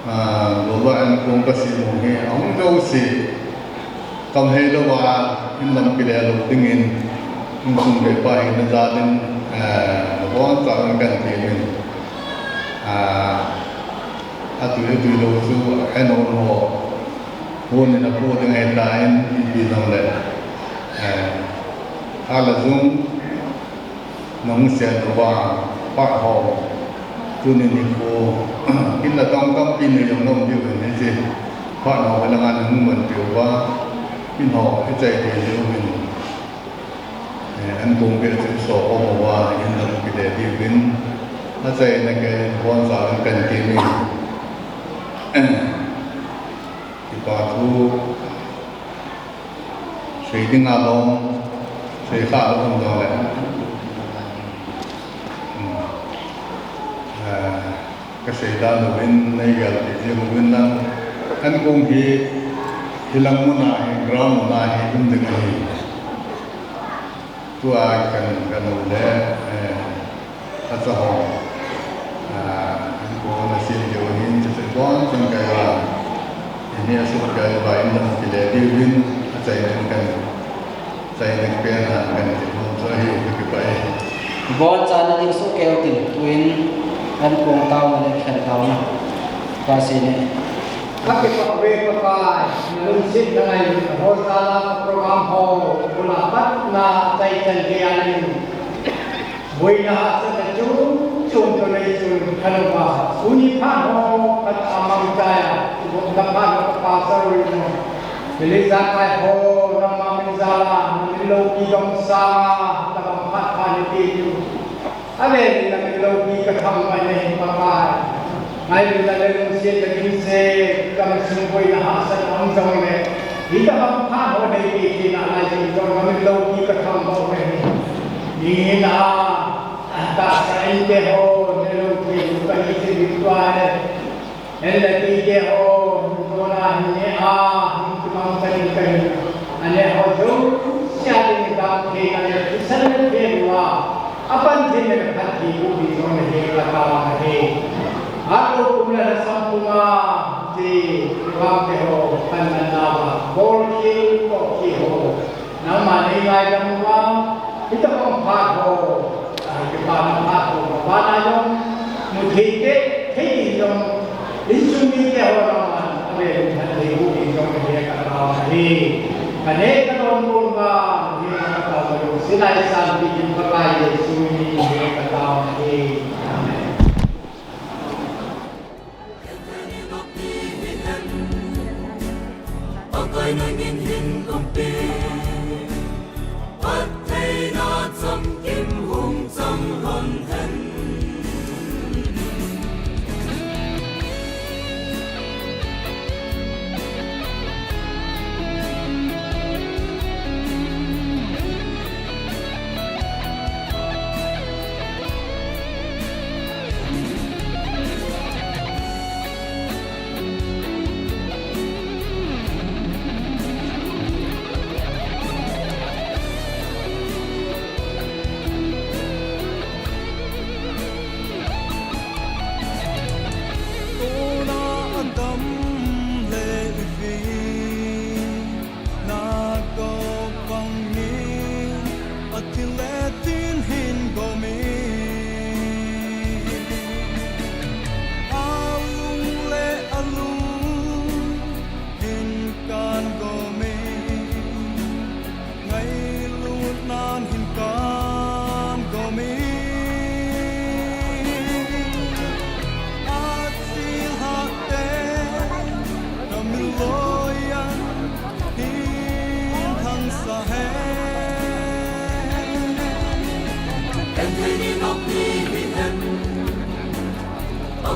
a, Lolva ankong kasem u hi, ahung jouse, kam hei louva, in lam kile lou dingin, insung bep a hina jal in, a, nabonchauvin kahin temin, a, atui, atui lou chu, anom ho, hon in apo ding ahitan, ipi jongle, a, halajung, nahung sen uva, phat ho, tuni nikho, in la tong tampi nei jong naum diu hin hiche, phat ho langa nahung manpeh uva, in ho, ichai thei diu hin, eh, ankong beh chu sokhom uva, in lam kile diuvin, achaina kei bonchauvin kahin temin. Kipa thu, sei dinga lom, sei kha lou um jongle, hmm, eh, kasei dan uvin, nei gelpeh jing uvin lang, ankong hi, hilang muna hi, ground muna hi, um ding ahi. Tua kan, kanu le, eh, acha ho, a, ankong ana sem diu ahin, chuche bonchauva, in hi asut kei uva, in lam kile diuvin, achaina in kan, chaina pen a kan ti nom chu ahi, kakipah e. Bonchauvin ding soh keu tin, tuin, ankong taona le khen taona. Pakai. Kakipah uve Pakai, nalungsetna ngai, nahol jal a program ho, bula patna, achaichan geiya nahin. Boina hahsatna chom chom toh neichon khen uva. Tuni phat ho, khat a mangcha a, tuni phat ho, Pastor Rino. Lilin Jakai ho, nangma min jal a, namin loupi dong sanga, tabang phat phat neipe diu. Avel in namin loupi kathangvah nahi Pakai. Ngailutna le lungsetna dimset, kamisung boina hahsatna um jongle, hitabang phat ho neipe theina lai jeh jong namin loupi kathangvah u ahi. Nihina a, tahsa inte ho, neiloupi u kahi jeh in tua hi. Hen le tite ho, nungtona hin neh a, hin kimangcha ding kahi. Aneh ho jouse a ding dam theina le thisan le phen uva, apan thei le phatthei boh ding jong nahe katao nahi. Hatlou pum le lhasam pum a, ti, vangte ho, panman nauva, bolkhel, tohkhel ho. Nangman neingaidam uva, hitabang phat ho, a, kipana phat ho, vana jong, mu thei te, thei ding jong, insung mite ho nangman, avel in phatthei boh ding jong, nahe katao nahi. Kaneh kadonbut uva, nahe katao nahi, Sinai Sanpeh in Pakai Jesu min in nahe katao nahi. Amen. Pakai nangin hin umpi, phattheina chamkim hung chang lhon hen.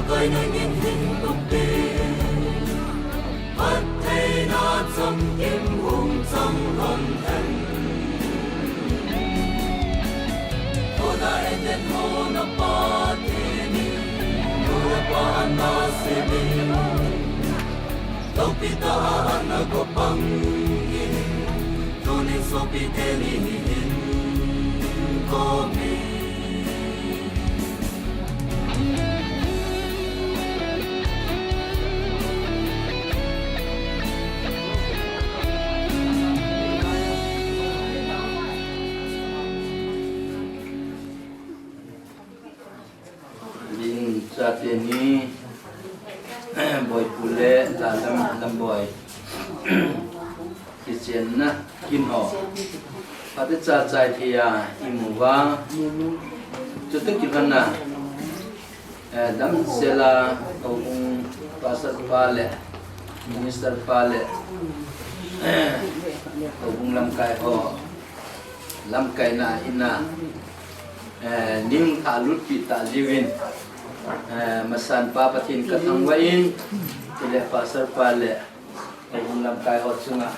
Koi nangin hin umpi, phattheina chamkim hung chang lhon hen. Hona en den hona Pathen in, nu le pa ana semin, loupi tah a ana go pang in, tunin sopite ni hin kong in. Ding chate ni, Boipu le Lalam, Lamboi. Kichenna kin ho. Phatecha chai thei a imu uva. Chuti kivana, eh, damsel a houbung pastor pa le, minister pa le, eh, houbung lamkai ho, lamkaina in a, eh, ning tha lutpi ta jiuvin, eh, masan pa Pathen kathangvah in, chule pastor pa le, houbung lamkai ho chunga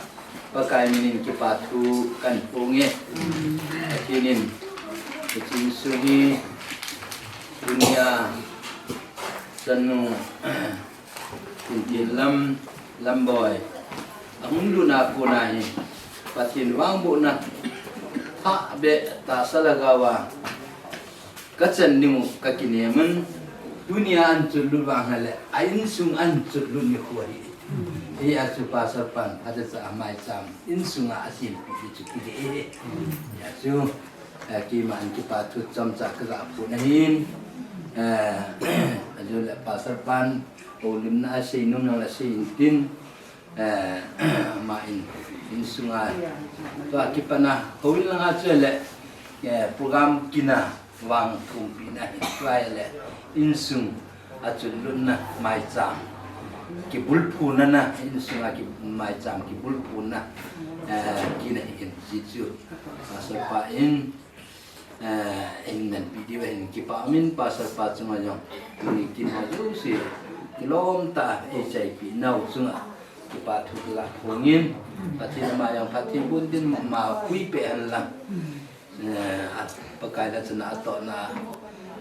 Pakai minin kipa thu kahin phong e. Pathen in, hiche insung hi, tunia, chanu, Tintin Lam, Lamboi, ahung lutna kona hi, Pathen vangbohna, thah beh tahsa lhagao a, kachan ding u kakinem un, tunia ahin chotlut vang hile, a insung ahin chotlut nikho ahi. Hijeh a chu pastor pan, phatecha a maicham, insunga asempi hi chu kidei e. Hijeh a chu, eh, keiman kipa thu chomcha kaga phong ahin, eh, ajeh le pastor pan, houlimna asei nom jong le asei intin, eh, ama in, insunga, tua kipana, houin langa chu le, eh, program kina, vang thumpina hi, tua le, insung a chotlut na, maicham kibulphuna na, insung a ki, maicham kibulphuna, eh, kina hi in, hichu, pastor pa in, eh, in nanpi diu ahin kipa umin, pastor pa chunga jong, tuni kin ho jouse, kilom tah a, eichaipi nau chunga, kipa thu kaga phong in, Pathen ama jong phatthei boh in tin, ma pui peh hen lang. Eh, a, Pakai na chana atohna,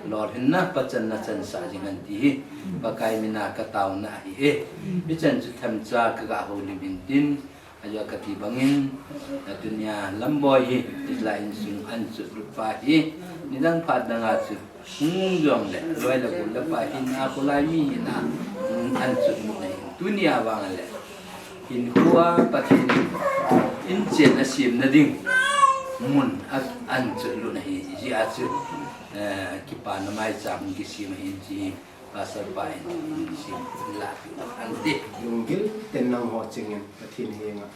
lolhinna, pachanna chansah jing hen ti hi, Pakai mina kataona ahi e. Hichan chu themcha kaga houlim intin, ajeh kati bangin, eh, tunia Lamboi hi, tijat insung ahin chotlut pa hi, nidang phat danga chu, hung jong le, loi le gol le pa hin a, kholai mi hin a, um, ahin chotlut na hin. Tunia vang le, hinkhoa Pathen in inchen asemna ding mun a, ahin chotlut na hi, hijeh a chu, eh, kipana maicham kisem ahin chi, pastor pa in, in sem, in la, ante. Lunggil tah in nangho chingin Pathen henga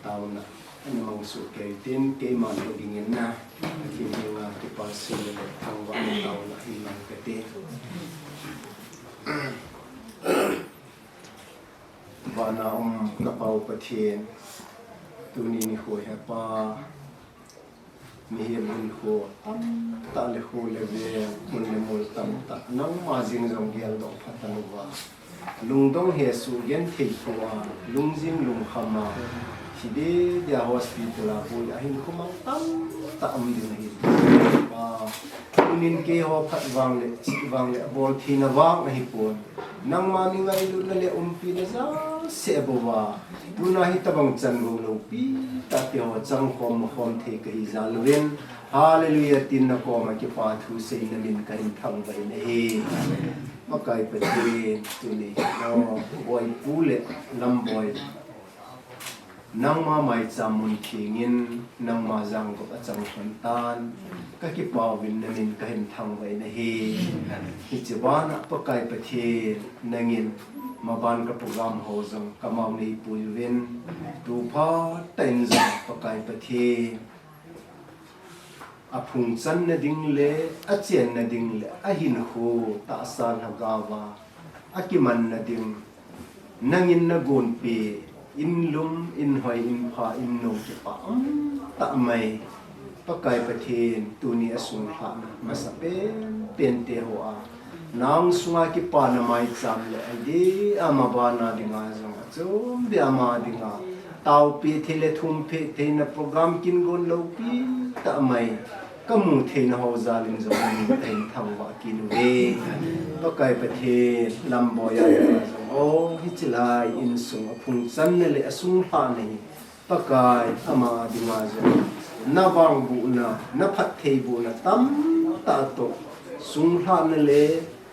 taona ana mang soh kei tin, keiman ka dingin na, Pathen henga kipa sel le thangvahna taona hin mang kate. Vana um ka Pa u Pathen, tuni nikho hi Pa, mihem hinkho tamtah le kho le veng, mun le mol tamtah, nangma jeng jong geldoh phat talouva, lungdong hesoh genthei thoa, lungjing lungkhama, thi deh deh a hospital a boi a hinkho mang tamtah um ding ahi. Pa, tunin keiho phat vang le, chih vang le, abol theina vang ahipon, nangma mi ngailutna le umpina jal seh bouva, tuna hitobang chan gou loupi tah teho chang khom, ma khom thei kahi jal uvin, Hallelujah tin nakoma kipa thu seina min kahin thangvah in ahi. Pakai Pathen, tuni, o, Boipu le Lamboi, nangma maicham mun thengin, nangma jangop achang lhon tan, kakipah uvin namin kahin thangvah in ahi. Hiche bana Pakai Pathen, nangin maban ka program ho jong kamao neipui uvin, tu phat tah in jong Pakai Pathen, aphung channa ding le, achenna ding le, ahinkho tahsa lhagaova akimanna ding, nangin nagonpeh, in lum, in hoi, in pha, in nom kipah um tah mai. Pakai Pathen, tuni asung lhahna masapen pen teho a, Nang sunga kipana maicham le adi ama bana dinga jong achom bia ama dinga taopi thei le thum phe theina program kin gon loupi ta mai kamu theina ho jalin jong min tain thangvah kit uve. Pakai Pathen, Lamboi a dinga jong o hichilai insung aphung channa le asung lhahna hi Pakai ama dinga jong na vangbohna, na phattheibohna tamtah toh, sung lhahna le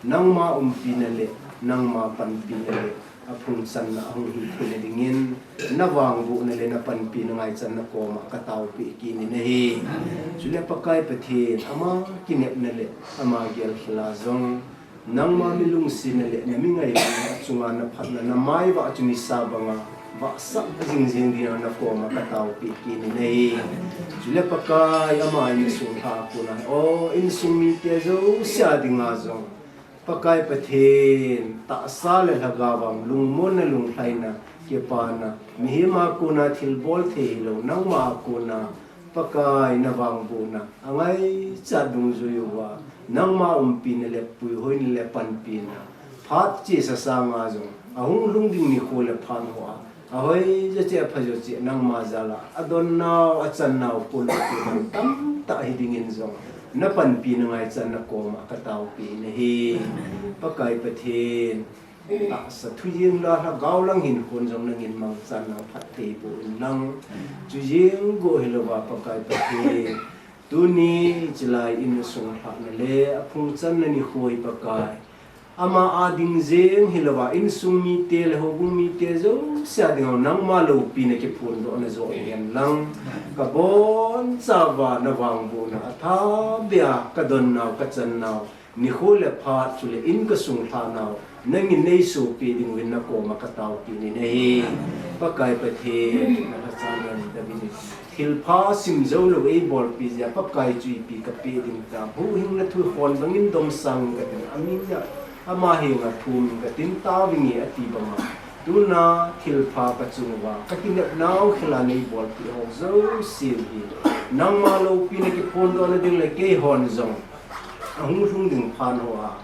nangma umpina le nangma panpina le aphung channa ahung hi theina dingin, na vangbohna le na panpina ngaichanna koma kataopi kit in ahi. Chule Pakai Pathen, ama kinepna le ama gelkhel a jong nangma mi lungsetna le na mi ngailutna chunga na phatna, na maivah chu nisa banga vahsah jingjing dinga na koma kataopi kit in ahi. Chule Pakai, ama insung lhah a kona, o insung mite jouse a dinga jong Pakai Pathen, tahsa le lhagao vang lungmonna, lunglhaina, kipana, mihem a kona thilbol thei hilou, nangma a kona Pakai na vangbohna angaichat dungjui uva, nangma umpina le puihoina le panpina phat chesa sanga jong ahung lhung ding nikho le phat hoa, ahoijo cheh, aphajo cheh, nangma jala adonnau, achannau, pulou pi man tamtah hi dingin jong na panpina ngaichanna koma kataopi in ahi. Pakai Pathen, tahsa thu jeng la lhagao lang hin khon jong nangin mangchan lang phattheiboh in lang. Chu jeng go hilouva Pakai Pathen, tuni chilai insung lhahna le aphung channa nikho hi Pakai, ama a ding jeng hilouva insung mite le houbung mite jouse a dinga nangma loupina kiphondohna joh hen lang. Kabonchauva na vangbohna athabeh a kadonnau, kachannau, nikho le phat chule in kasung lhahnau nangin neisopi dinguvin na koma kataopi in ahi. Pakai Pathen, na lhacha len tauvin, thilpha sim joulou eibolpi jeh a Pakai chu ipi kapeh ding tam, huhhingna thu khon bangin domsang katin, amin a ama henga thum katin, taovinge ati banga tuna thilpha kachunguva kakinepnau khela neibolpeh ho jouse hi nangma loupina kiphondohna ding le keihon jong ahung lhung ding phat hoa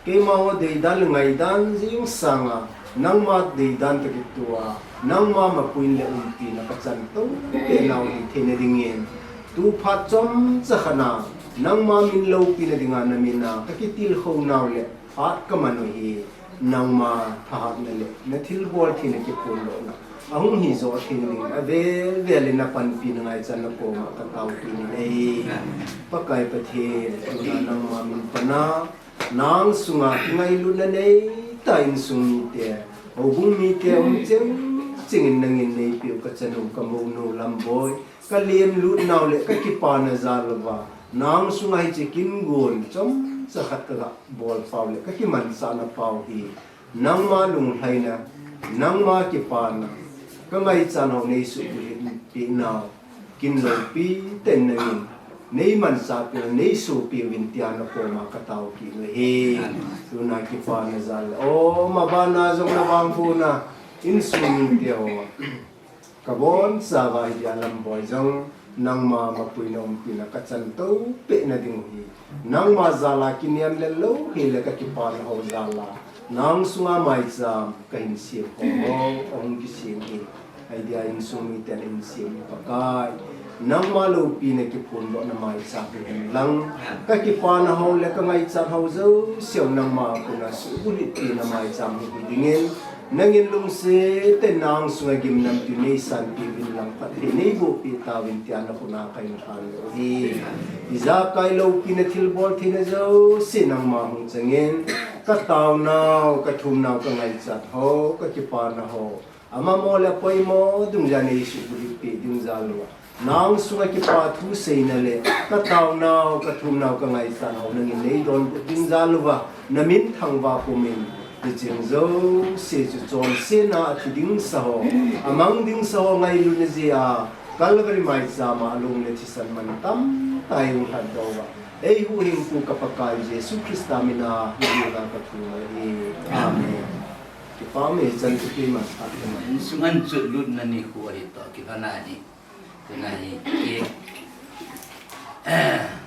keima ho deidan le ngaidan jeng sanga nangma deidan toh kitoh a, nangma mapuina le umpina kachan toupehnau hi theina dingin, tu phat chomcha khat a nangma min loupina dinga na min a kakitilkhounau le phat kaman u hi nangma thahatna le na thilbol theina kiphondohna ahung hijoh theina dingin avel vel in na panpina ngaichanna koma kataopi in ahi. Pakai Pathen, tuna nangma min pana nang sunga kingailutna neitah insung mite, houbung mite um chengchengin nangin neipeu kachanu, kamounu Lamboi, kalemlutnau le kakipana jal uva nang sunga hiche kin gon chomcha khat kaga bolpau le kakimanchahna pau hi nangma lunglhaina, nangma kipana, kangaichat ho neisuhbulhit pehnau kin loupi tah in nangin neimanchah peh, neisopi uvin tia na koma katao kit uve. Tuna kipana jal le, o, mabana jong na vangbohna insung mite ho, kabonchauva hidia Lamboi jong nangma mapuina umpina kachan toupehna ding u hi nangma jal a kinem le lou hile kakipana ho jal a nang sunga maicham kahin sem ho, ahung kisem hi. Hidia insung miten ahin sem hi Pakai, nangma loupina kiphondohna maicham hihen lang, kakipana ho le kangaichat ho jouse u nangma kona suhbulhit pehna maicham hih dingin, nangin lungset tah in nang sunga gimnamtui neisanpeh uvin lang, phatthei neibohpeh tauvin tia na kona kahin lhan u ahi. Ijakai loupina thilbol theina jouse nangma hung changin, kataonau, kathumnau, kangaichat ho, kakipana ho, amamo le apoimo dungjui a neisuhbulhit peh ding jal uva, nang sunga kipa thu seina le kataonau, kathumnau, kangaichat ho nangin neidonbut ding jal uva, na min thangvah pumin, hicheng jouse chu chonsetna a thi dingsa ho, amang dingsa ho ngailutna jeh a Calvary maicham a alung le thisan man tamtah eihung lhatdoh uva, eihuhhingpu ka Pakai Jesu Christa mina, na min a kathum u ahi. Amen. Kipah e, chan chu keiman phat kaman. Insung anchot lutna nikho ahi toh, kipana hi. Tuna hi,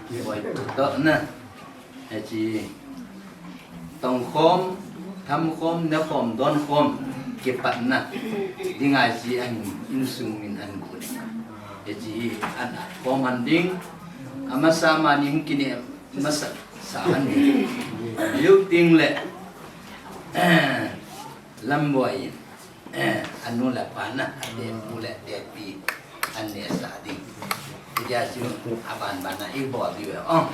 ki, boi toh na. Hiche, Tongkhom, thamkhom, nekhom, donkhom, kipatna dinga ji ahin, insung min ahin gu ding. Hiche hi ahin khom han ding, amasa mani hung kinem masa sa han ding. Liu ting le, Lamboi in, eh, anu le apa na, ate pu le ate pi, an nehsah ding. Hijeh chun, aban ban a ibol diu ve, oh.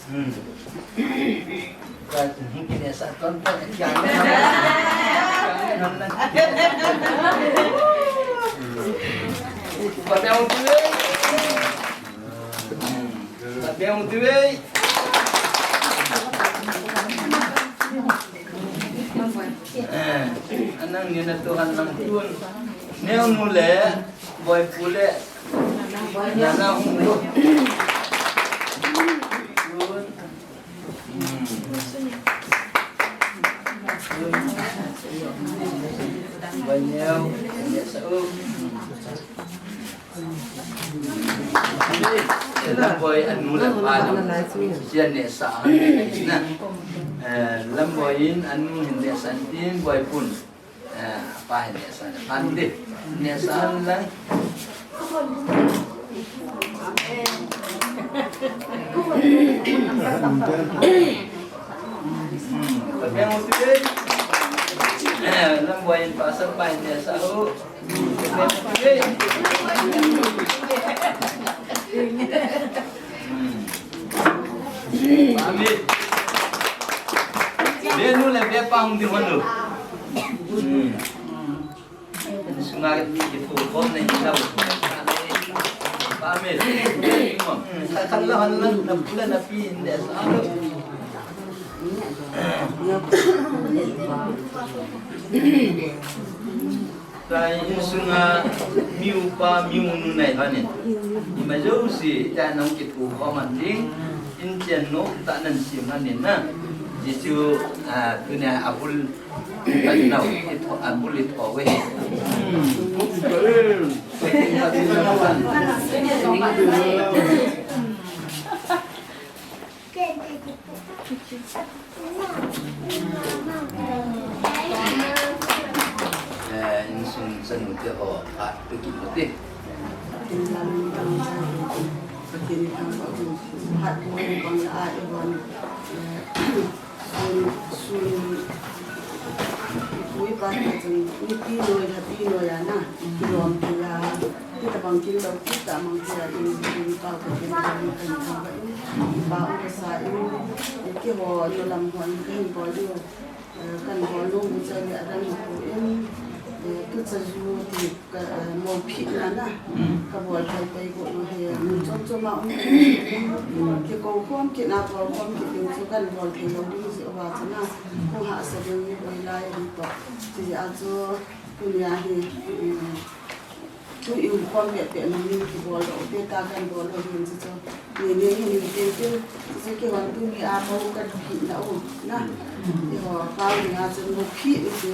Hmm. Papi ang tuloy. Papi ang tuloy. Eh, anang ni na tuhan lang tun. Neo nu le, boy pu le. Nana hung tu. Tun. Hmm. Boy neo, neo sa u. Lamboi anu le apa le, sia nehsah han na. Eh, Lamboi in anu hin nehsah tin, Boipun. Eh, apa hin nehsah han ding. Nehsah han lang. Hmm, apa yang mesti deh? Eh, Lamboi in pasal apa hin nehsah ho. Amin. Benu le bepa hung di hon lo. Hmm. Sunga ki thu kon ne hinau. Amin. Khat la han la na pula na pi in de sa lo. Tua insunga mi upa, mi unu nai lhonin, ima jouse, tia nahung kithokhom han ding, inchen nom tah nan sem lhonin na. Jesu, ah, tunia abul, abul itho, abul itho uve. Eh, insung chanu te ho, phat pe kit mo te. Pathen thangvah in, phat pe bang la a, i von, eh, sun, sun, ipui pa te chun, nipi noi, lhapi noi a na, kilom thei a. Hitabang kin lou, hitabang kin a in, in pau ka kin a in, kan thangvah in, in pau ka sa in, eh, keiho, nu lam hon, kahin bol diu, eh, kan bol nom u chai le adam pu in, eh, tucha ju ti ka, eh, mo phi na na, ka bol thei thei ko no he, mun chom chom a um, ke ko khom, ke na ko khom, ke ding chu kan bol thei lou ding si o va chana, ko hahsa ding ni boi lai ri to, ti a chu, tunia hi, eh, Tu i um khom peh peh nangin kibol lou te ta kan bol lou hin chu chu. Ni ni hin ni tin tin. Chu kihon tuni a mo kan phi na u na. Keiho pau ni a chun mo phi u chu.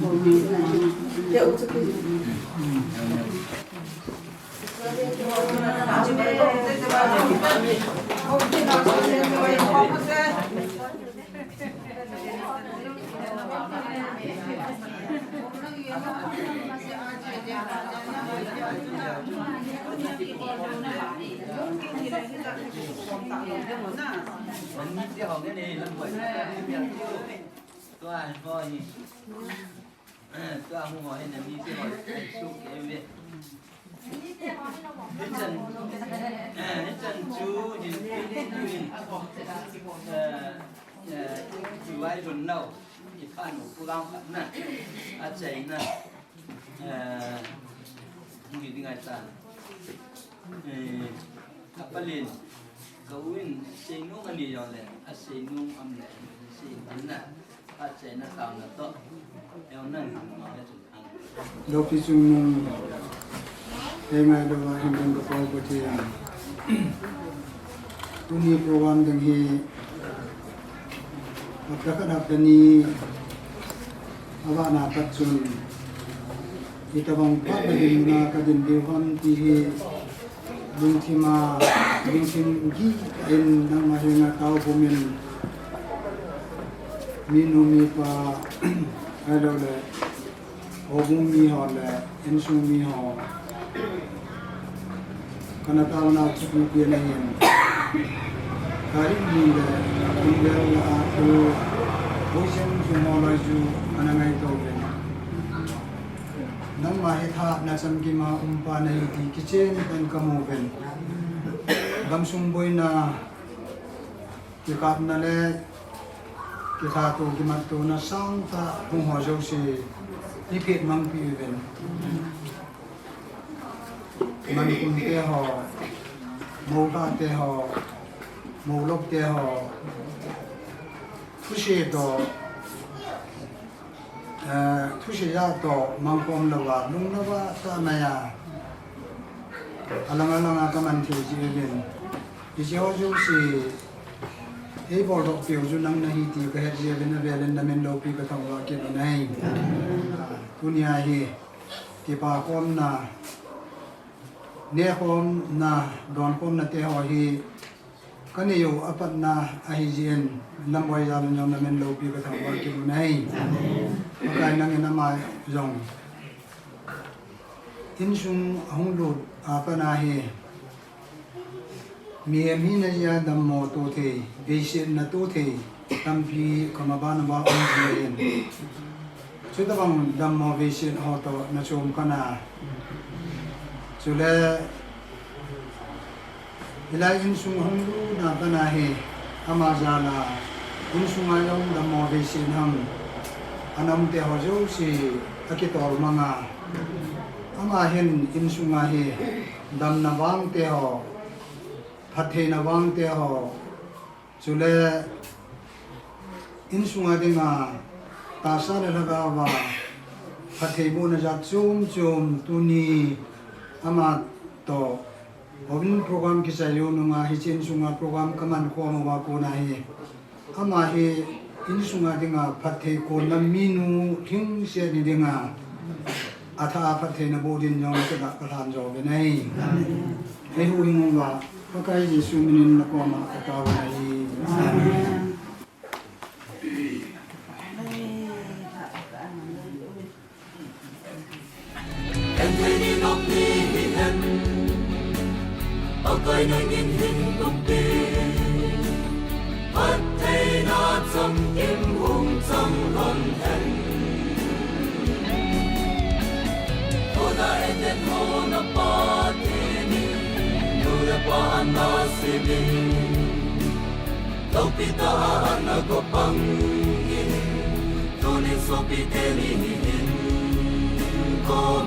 Mo phi na hin. Te u chu phi. Tua hung ho hin, mi te ho, suk ke ve. Hichan, hichan chu hin, hin, hin. Eh, eh, chu ai lun nau. I pha nu pu gang pha na. A chai na. Eh, mi ding ai ta. Eh, ka palin. Ka u in, sei nu ani jong le. A sei nu am le. Sei na. Lopi chungnung, hei ngailouva hin ding ka Pakai Pathen. Tuni program ding hi, hapta khat hapta ni, avahna pat chun, itobang phat na dinga ka din diu ham ti hi, lungthim a, lungthim gih in nangma henga taopum in, minu mipa, ahilou le, houbung mi ho le, insung mi ho, kana taona chu pi pi na hin. Ka hin ni le, kun le la a tu, boisen chu mo lai chu, kana ngaito uvin. Nangma hetna chamkim a um pa nahi ti kichen tah in kamu uvin. Gamsung boina, kikapna le, kithat to, kimat tona sangtah hung ho jouse, iphet mangpi uvin. Mankhom te ho, Moga te ho, Molok te ho, thusei to, eh, thusei a to, mangkhom louva, lung louva, tah mai a, alang alang a kaman thei ji uvin. Hiche ho jouse, ei boldoh piu chu nang nahi ti kahet ji uvin, avel in namin loupi kathangvah kit u ahi. Ah, tunia hi, kipa khomna, neh khomna, don khomna te ho hi, kanei u apatna ahi jeh in, Lamvai jal in jong namin loupi kathangvah kit u ahi. Pakai nangin ama jong. Insung ahung lut a pat a hi, mihem hina jeh a dammo toh thei, veisetna toh thei, tampi kama ban uva um jin. Chutobang dammo veiset ho toh nachom kana. Chule, hilai insung hung lutna pat a hi, ama jal a, insung a jong dammo veiset ham, ana um te ho jouse, akitol manga. Ama hin insung a hi, damna vang te ho, phattheina vang te ho, chule insung a dinga, tahsa le lhagao a, phatthei bohna jat chom chom tuni ama toh, Houin program kichai u nunga hiche insung a program kaman khom uva kona hi. Ama hi insung a dinga phatthei konna minu lhingset ni dinga. Athah a phattheina boh din jong ka, kalhan jo uve. Eihuhhing uva, Pakai Jesu minin nakoma katao uve. Amen. Enthei ni nop ni hihen, Pakai nangin hin kumpi, phattheina chamkim hung chang lhon hen. Kona Eden hon a Pathen in, nu le pa ana semin, loupi tah a ana go pang in, tunin sopi teni hin, ko